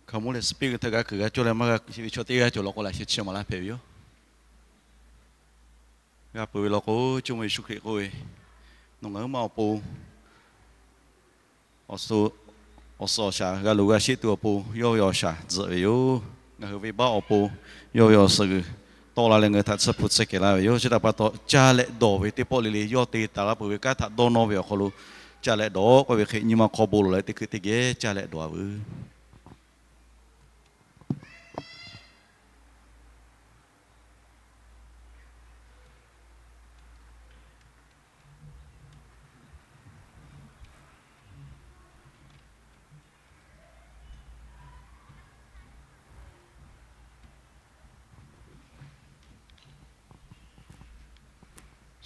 hkaoˍmonˇ leh suhˍ piˇ ve htaꞈ g'a kuiˬ g'a cawˇ leh maˇ g'a shiˍ ve chaw teˇ g'aˇ cawˬ law k'o, laꞈ sheh chi maˍ laˇ hpehꞈ ve yoˬ. G'a peuˬ ve law k'o, Jawˇmawˇ Yeˍsuˆ Hkriꞈ k'oˆ ve, nawˬ ngaˬ hui ma awˬ pon awˬ suhˍ awˬ shaˍ g'a luˬ g'a sheˆ tuˬ awˬ pon yawˇ ve awˬ shaˍ tzuhꞈ ve yoˬ. Ngaˬ hui venˇbaˆ awˬ pon yawˇ ve awˬ suhˍ g'uiˬ tawˆ la leh ngaˬ hui htaꞈ tsuhˇ hpu tsuhˇ kehˬ laˇ ve yoˬ. Chi htaꞈ pa taw, caˇ leh dawˬ ve teˇ pawˆ le le yawˇ te taˍ laˇ peuˬ ve kanˉ htaꞈ dawˇ nawˇ ve awˬ hk'aw lo caˇ leh dawˬ k'oˆ ve hk'e, nyi ma hk'aw bon lawˬ leh teˇ hkui teˇ geh caˇ leh dawˬ-a veuˬ.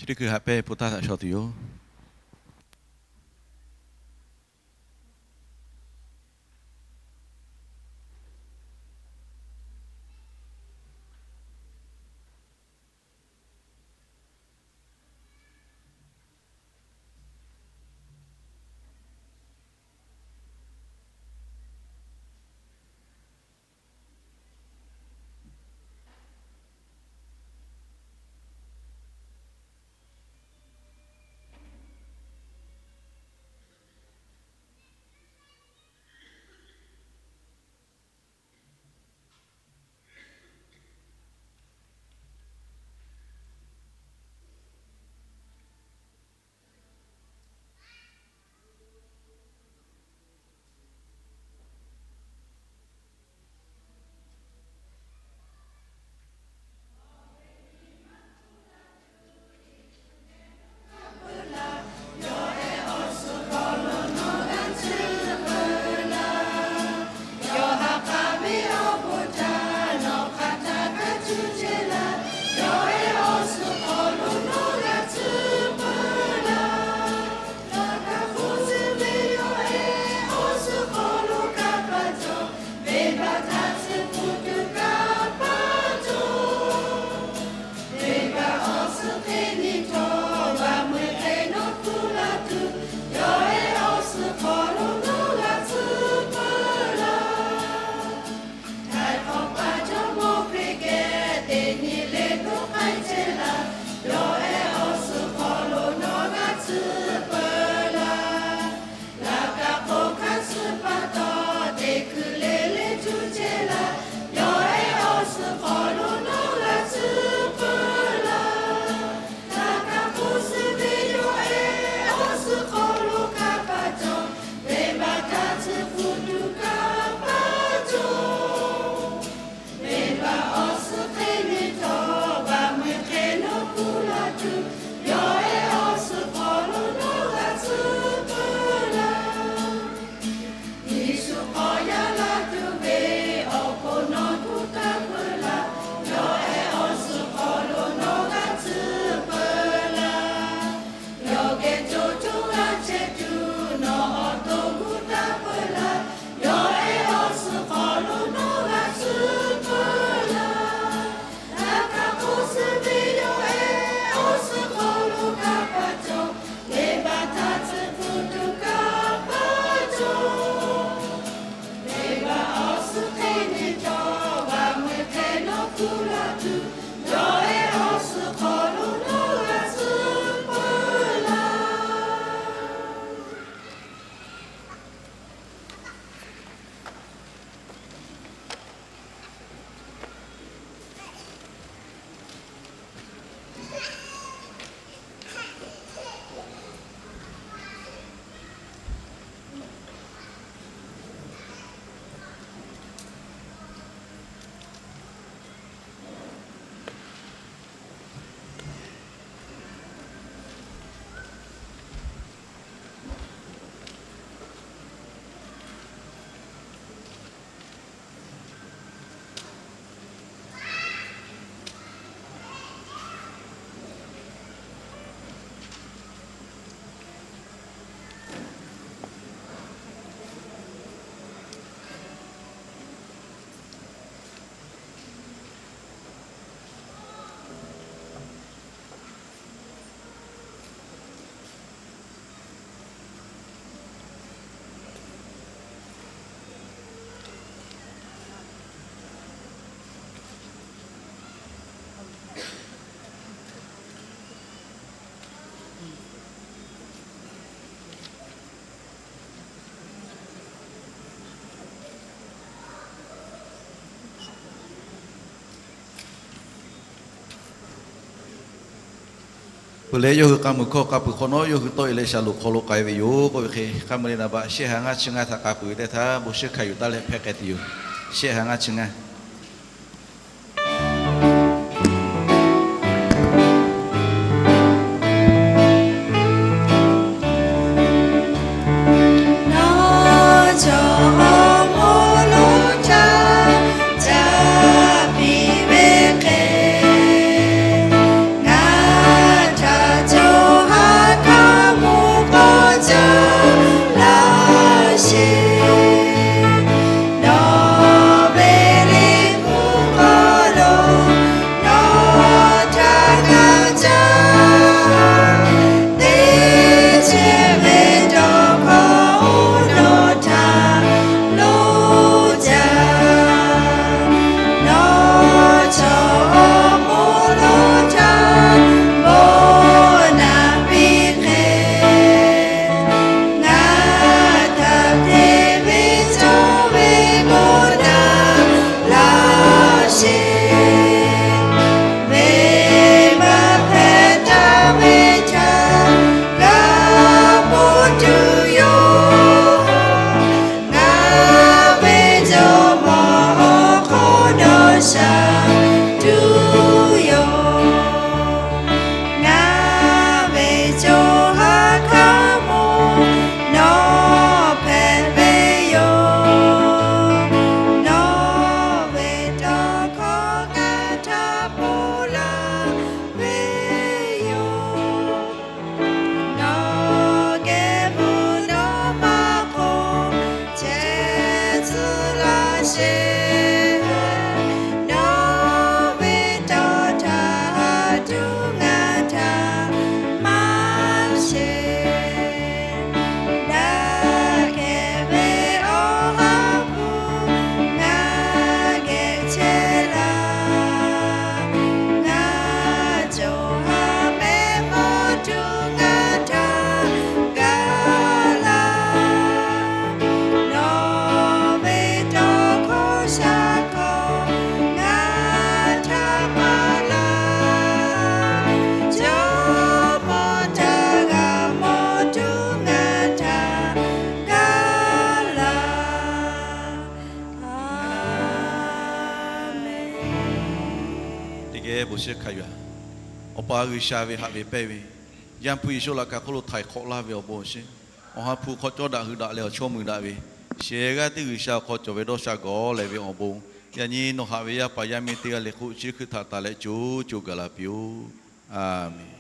Chi teˇ hkui haꞈ pehnˇ hpu taˇ htaꞈ shaw tuˬ yoˬ. Peuˬ leh yawˇ hui k'a muiˬ hkawˇ k'a peuˬ hk'awꞈ nawˉ, yawˇ hui tawˆ e leh shaˍlonˍ hk'aw lo k'ai ve yoˬ k'oˆ ve hk'e, hk'a meuˬ leh naˍ baꞈ shehˆ ha ngaˇ chi ngaˇ htaꞈ k'a peuˬ ve teˇ htaˇ, bon shiˍ hkanˍ yuˬ taˉ leh hpehˇ k'ai tuˬ yoˬ. Shehˆ ha ngaˇ chi ngaˇ. Teˇ geh bon shiˍ hkanˍ yuˬ-a. Awˬ pa G'uiˬsha ve haꞈ ve pehnˇ ve, Yaˇ hpu Yeˍsuˆ laꞈ ka hk'oˆ lo htaiˍ hk'awꞈ laˇ ve awˬ bon awˬ shinˉ, Awˬ ha hpu hk'aw cawˇ daꞈ hui daꞈ leh awˬ chawˇ mui daꞈ ve, shehˍ g'aˇ teˇ G'uiˬsha awˬ hk'aw cawˬ ve dawˇ sha gawˬ leh ve awˬ bon, yaꞈ nyi nawˬ haꞈ ve yaˇ paˍ yaˇ miˇ teˇ g'aˇ le hk'oˆ chi hkui htaꞈ tanˬ leh co co gaˬ la piˇ-oˆ. A menˍ.